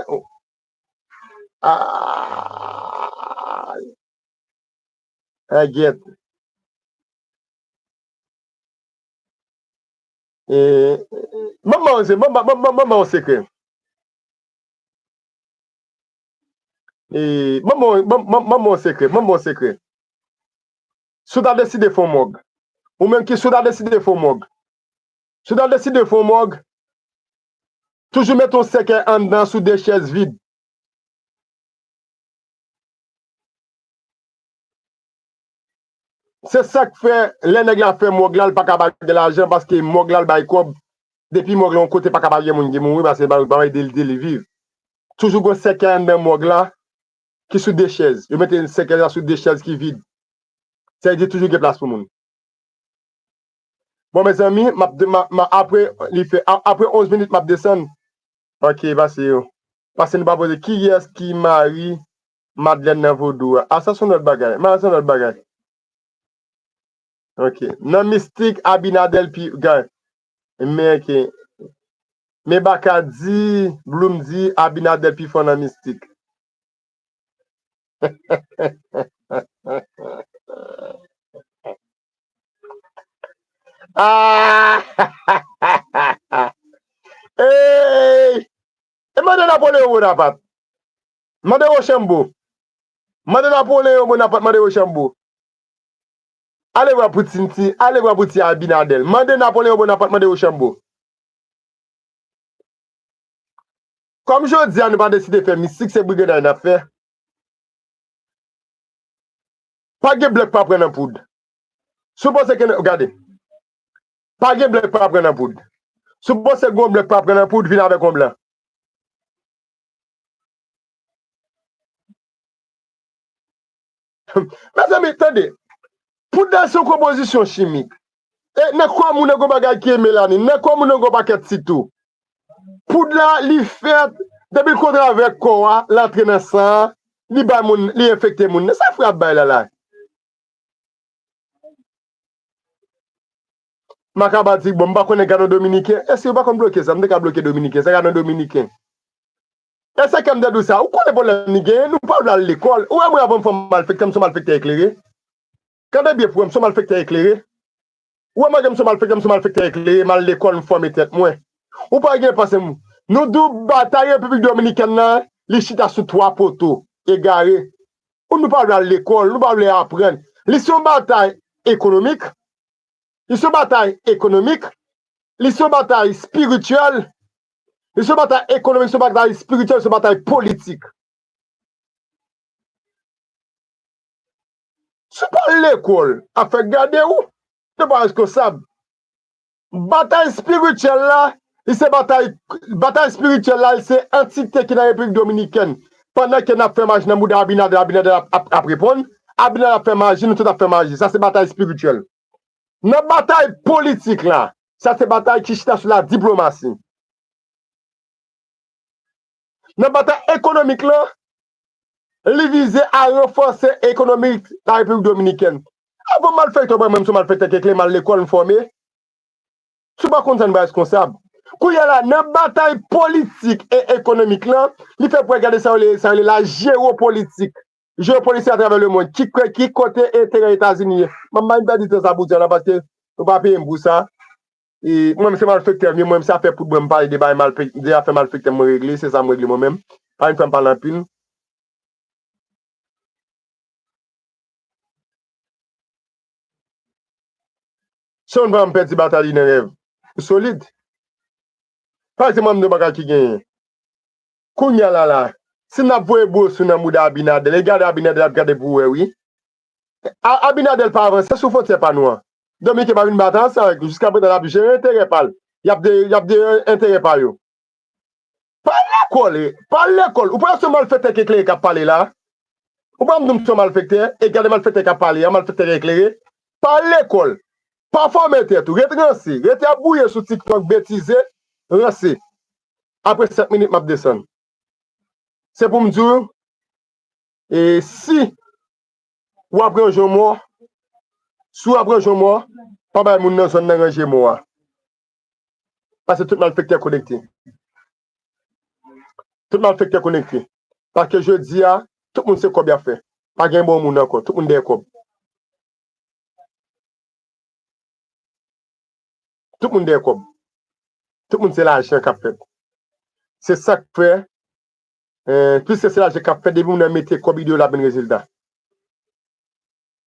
ah, a gyèt. E, ban m ba w se-, ban m ba, ban m, ban m, ban m ba w sekrè. E, ban m, ban m, ban m, ban m ba w sekrè, ban m ba w sekrè. Si w ta deside fè yon mòg, ou menm ki, si w ta deside fè yon mòg, si w ta deside fè yon mòg, toujou mete yon sèkèy anndan sou de chèz vid. Se sa k fè, lè nèg la fè mòg la, l pa ka bay de lajan, paske mòg la, l bay kòb. Depi mòg la yon kote, pa ka bay gen moun ki mouri, paske l pa, pa ede l, ede l viv. Toujou gon sèkèy anndan mòg la ki sou de chèz. Yo mete sèkèy la sou de chèz ki vid. Sa vle di toujou gen plas pou moun. Bon, mezanmi, m ap de-, m a, m a, apre, li fè, a-, apre onz minit, m ap desann. Ok, pase yo. Pase nou pa poze kiyès ki mari Madlèn nan vodou a. A, sa se yon lòt bagay. Mari se yon lòt bagay. Ok. Nan mistik, Abinader pi, gay. Men ke, men Baka di, Bloom di, Abinader pi fò nan mistik. Ah! Ey! E mande Napoleon Bonaparte. Mande Rochambeau. Mande Napoleon Bonaparte, mande Rochambeau. Ale wè pou ti, ti, ale wè pou ti Abinader. Mande Napoleon Bonaparte, mande Rochambeau. Kòm jodi a nou pa deside fè mistik, se briganday n ap fè. Pa gen blan k pa pran nan poud. Si w panse ke, gade, pa gen blan k pa pran nan poud. Si w panse gen yon blan k pa pran nan poud, vin avèk yon blan. Mezanmi, tande. Poud la se yon konpozisyon chimik. E nan kò moun nan gon bagay ki ye melanin, nan kò moun nan gon pakèt sitou. Poud la, li fèt, depi l kontre avèk kò a, l antre nan san an, li bay moun, li enfekte moun nan. Sa frè ap bay la la. Makaba di, bon, m pa konnen gadon dominiken. Èske yo pa konn bloke sa? M te ka bloke dominiken. Sa gadon dominiken. E se kè m te di w sa. Ou konnen pwoblèm li genyen, nou pa vle al lekòl. Ou wè mwen avan m fè malfektè, m se malfektè eklere. Gade byen pou wè m se malfektè eklere. Ou wè malgre m se malfektè, m se malfektè eklere, m al lekòl, m fòme tèt mwen. Ou pa gen panse m. Nou di w batay Repiblik Dominikèn nan, li chita sou twa poto, egare. Ou nou pa vle al lekòl, nou pa vle aprann. Li se yon batay ekonomik, li se yon batay ekonomik, li se yon batay espirityèl, li se yon batay ekonomik, se yon batay espirityèl, se yon batay politik. Si w pa al lekòl, ap fè gade w, nou pa reskonsab. Batay espirityèl la, li se batay, batay espirityèl la, li se antite ki nan Repiblik Dominikèn. Pandan ke n ap fè maji nan bouda Abinader, Abinader ap, ap, ap reponn, Abinader ap fè maji, nou tout ap fè maji. Sa se batay espirityèl. Nan batay politik la, sa se batay ki chita sou la diplomasi. Nan batay ekonomik lan, li vize a ranfòse ekonomi la Repiblik Dominikèn. Avan malfektè, mwen menm, se malfektè ke kle, m al lekòl, m fòme. Si w pa konn sa, n pa reskonsab. Kounye a la, nan batay politik e ekonomik lan, li fè pou gade sa yo rele, sa yo rele la jewopolitik. Jewopolitik atravè lemonn. Ki, ki kote enterè Etazini ye? M ap bay pèdi tan sa pou di la, paske nou pa peye m pou sa. E mwen, se malfektè m ye, mwen, se afè poud mwen, m pale de bagay malfek-, de afè malfektè mwen regle, se sa m regle mwen menm. Pa vin fè m pale anpil. Si yon pa janm pèdi batay li nan rèv, ou solid. Pa egzanp, mwen, m di yon bagay ki genyen. Kounye a la la, si n ap voye bwosou nan mouda Abinader, e gade Abinader ap gade pou wè, wi. A-, Abinader pa avanse sou fwontyè pa nou an. Dominiken pa vin batay ansanm avèk nou. Jiskaprezan, l ap jere enterè pa l. Y ap de, y ap de enterè pa yo. Pa al lekòl, e, pa al lekòl. Ou panse se malfektè k eklere k ap pale la? Ou pa m di m se yon malfektè, e gade malfektè k ap pale a, malfektè k eklere. Pa al lekòl. Pa fòme tèt ou, ret ranse, rete ap bouye sou TikTok, betize, ranse. Apre senk minit, m ap desann. Se pou m di w, e si w ap ranje yon mò, si w ap ranje yon mò, pa bay moun nan zòn nan ranje mò a. Paske tout malfektè konekte. Tout malfektè konekte. Paske jodi a, tout moun se kòb y ap fè. Pa gen bon moun ankò. Tout moun dèyè kòb. Tout moun dèyè kòb. Tout moun se lajan k ap fèt. Se sa k fè, eh, piske se lajan k ap fèt, depi moun nan mete kòb, ide yo l ap jwenn rezilta.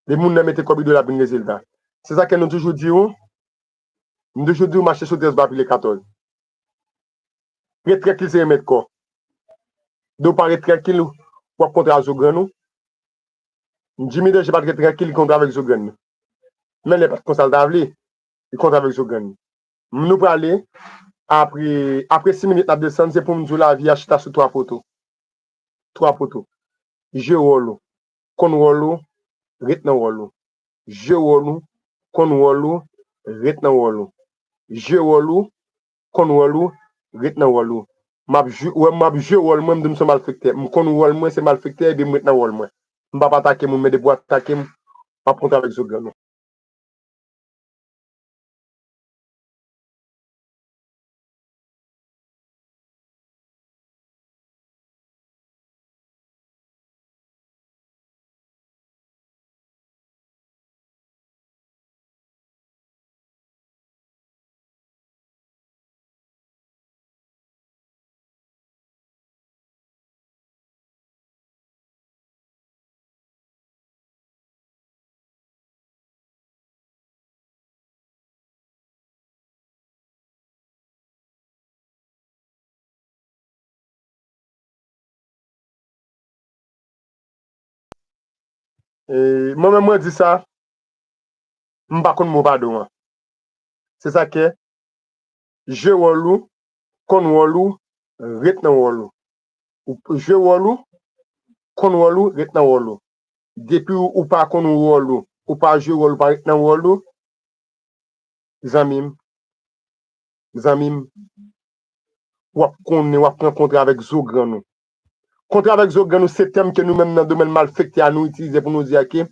Depi moun nan mete kòb, ide yo l ap jwenn rezilta. Se sa ke nou toujou di w, m toujou di w, mache sou trèz pa pile katòz. Ret trankil, se remèd kò. Depi w pa ret trankil, w ap kontre a zo grann ou. Jimmy Danje pa t ret trankil, li kontre avèk zo grann li. Men lè pa t konsa l ta vle, li kontre avèk zo grann li. Nou prale, apre, apre sis minit n ap desann, se pou m di w lavi a chita sou twa poto. Twa poto. Jwe wòl ou. Konn wòl ou, ret nan wòl ou. Jwe wòl ou, konn wòl ou, ret nan wòl ou. Jwe wòl ou, konn wòl ou, ret nan wòl ou. M ap jwe, wè, m ap jwe wòl mwen, m di m se malfektè. M konn wòl mwen, se malfektè, epi m ret nan wòl mwen. M p ap atake moun, men depi w atake m, m ap kontre avèk zo grann ou. E, mwen menm mwen di sa, m pa konn mo padon an. Se sa k fè, jwe wòl ou, konn wòl ou, ret nan wòl ou. Ou jwe wòl ou, konn wòl ou, ret nan wòl ou. Depi ou, ou pa konn wòl ou, ou pa jwe wòl ou, pa ret nan wòl ou, zanmi m, zanmi m, w ap konnen, w ap pran kontre avèk zo grann ou. Kontre avèk zo grann ou se tèm ke nou menm nan domèn malfektè a nou itilize pou nou di a ke,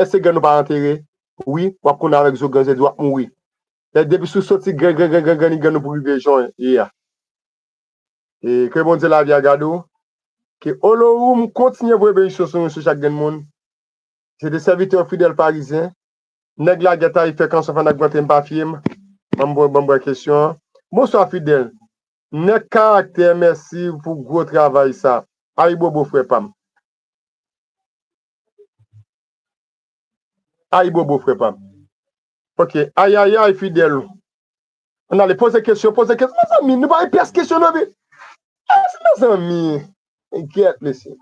èske grann ou pa antere? Wi, w ap konnen avèk zo grann, se di w ap mouri. Depi sou soti grann, grann, grann, grann, grann, grann ou pou rive jan w ye a. E ke Bondye lavi a gade w. Ke Olowoum kontinye voye benediksyon sou nou, sou chak grenn moun. Se de sèvitè fidèl parizyen. Nèg lagè tayifè kanson fè n ogmante m pa fye m. Ban m, ban m wè kesyon an. Bonswa fidèl. Nèg karaktè, mèsi pou gwo travay sa. Ayibobo frè pa m. Ayibobo frè pa m. Ok. Ayayay fidèl. Ann ale poze kesyon, poze kesyon. Mezanmi, nou pa gen pyès kesyon nan vi. Èske mezanmi? Gyèt mesye.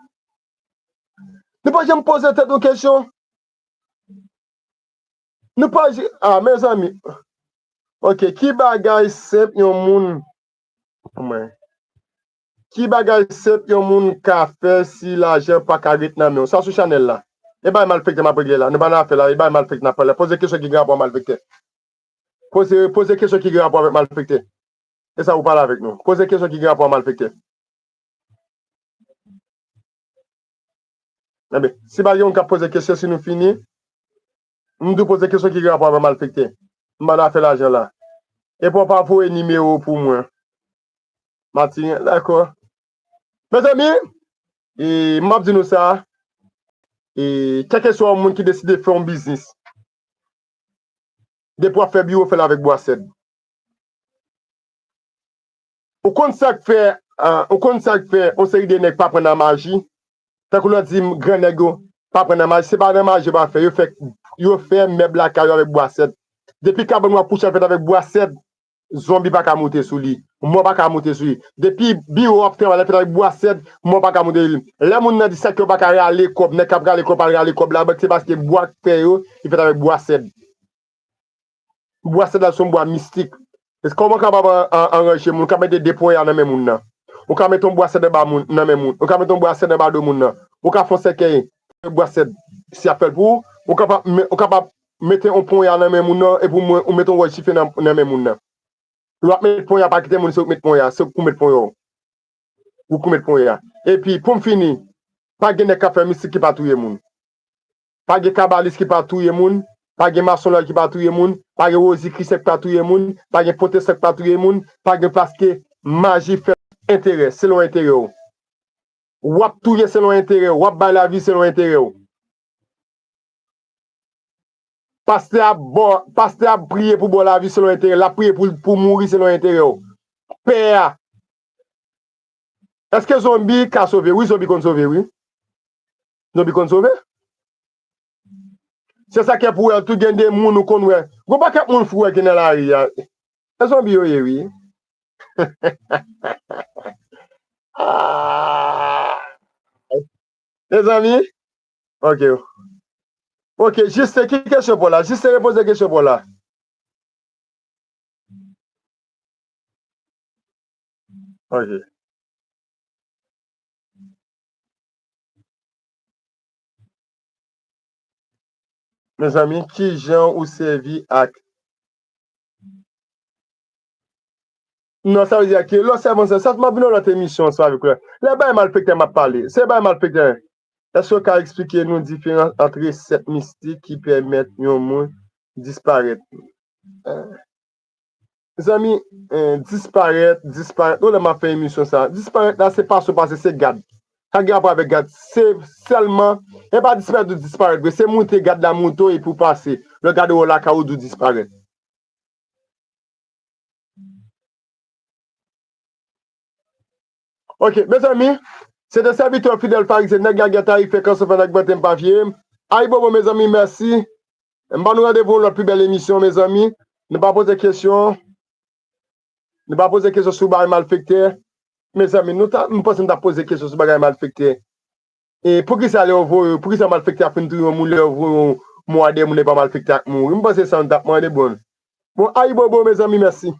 Nou pa janm poze tèt nou kesyon. Nou pa j-, ah, mezanmi. Ok, ki bagay senp yon moun, mwen. Ki bagay senp yon moun ka fè si lajan pa ka ret nan men w? Sa sou chanèl la. E bay malfektè m ap regle la. Nou pa nan afè la. E bay malfektè n ap pale. Poze kesyon ki gen rapò a malfektè. Poze, poze kesyon ki gen rapò avèk malfektè. E sa ou pale avèk nou. Poze kesyon ki gen rapò a malfektè. Enben, si pa gen moun k ap poze kesyon, si nou fini, m tou poze kesyon ki gen rapò avè malfektè. M pa nan afè lajan la. Epi w pa voye nimewo w pou mwen. Martin, dakò. Mezanmi, e, m ap di nou sa, e, kèlkeswa yon moun ki deside fè yon biznis, depi w ap fè biwo, fè l avèk bwa sèd. Ou konn sa k fè, ah, ou konn sa k fè yon seri de nèg pa pran nan maji? Tankou lè w di m, gran nèg yo pa pran nan maji, se pa nan maji yo pa fè, yo fè, yo fè mèb lakay yo avèk bwa sèd. Depi kabann w ap kouche a fèt avèk bwa sèd, zonbi pa ka moute sou li, mò pa ka moute sou li. Depi biwo w ap travay la fèt avèk bwa sèd, mò pa ka moute sou li. Lè moun nan di sa ke yo pa ka rale kòb, nèg k ap rale kòb al rale kòb labank, se paske bwa k fè yo, li fèt avèk bwa sèd. Bwa sèd la se yon bwa mistik. Kòman w kapab an-, an-, anranje moun? Ou ka mete de ponya nan men moun nan. Ou ka mete yon bwa sèd anba moun, nan men moun. Ou ka mete yon bwa sèd anba do moun nan. Ou ka fè yon sèkèy bwa sèd, si y ap fè l pou ou. Ou kapab me-, ou kapab mete yon ponya nan men moun nan, epi ou mwen, ou mete yon wòch dife nan, nan men moun nan. Lè w ap met ponya, pa kite moun se ou k met ponya, se ou k met ponya w. Ou k met ponya. Epi, pou m fini, pa gen nèg k ap fè mistik ki pa touye moun. Pa gen kabalis ki pa touye moun, pa gen masonlòj ki pa touye moun, pa gen wozikrisyen ki pa touye moun, pa gen pwotestan ki pa touye moun, pa gen paske maji fèt enterè, selon enterè w. W ap touye selon enterè w, w ap bay lavi selon enterè w. Pastè ap ba w, pastè ap priye pou ba w lavi selon enterè l, l ap priye pou, pou mouri selon enterè w. Pè a. Èske zonbi ka sove? Wi, zonbi konn sove, wi. Zonbi konn sove. Se sa k fè pou wè tou gen de moun ou konn wè. Gon pakèt moun fou wè ki nan lari a. Se zonbi yo ye, wi. Ah! Mezanmi, ok. Ok, Jiste, ki kesyon pou w la? Jiste, repoze kesyon pou w la. Ok. Mezanmi, kijan ou sèvi ak Non, sa vle di ke lè w sèvi ansanm, sa m ap vin yon lòt emisyon ansanm avèk ou. Lè bay malfektè m ap pale, se bay malfektè. Èske w ka eksplike nou diferans ant resèt mistik ki pèmèt yon moun disparèt? Eh, zanmi, eh, disparèt, disparèt. Ou lè m ap fè emisyon sa. Disparèt la, se pase w pase, se gad. Sa gen rapò avèk gad. Se sèlman, e pa disparèt ou disparèt vre. Se moute gad la moute w epi w pase. Lè gad ou lakay ou di w disparèt. Ok, mezanmi, se te sèvitè fidèl farizyen, nèg lagè tayifè, kanson fè nèg mante m pa vye m. Ayibobo, mezanmi, mèsi. M ba nou randevou yon lòt pi bèl emisyon, mezanmi. Nou pa poze kesyon. Nou pa poze kesyon sou bagay malfektè. Mezanmi, nou ta, m panse nou ta poze kesyon sou bagay malfektè. E poukisa lè yo voye, poukisa malfektè a fin touye yon moun, lè yo voye yon mò a de moun, e pa malfektè a k mouri? M panse sa nou t ap mande, bon. Bon, ayibobo, mezanmi, mèsi.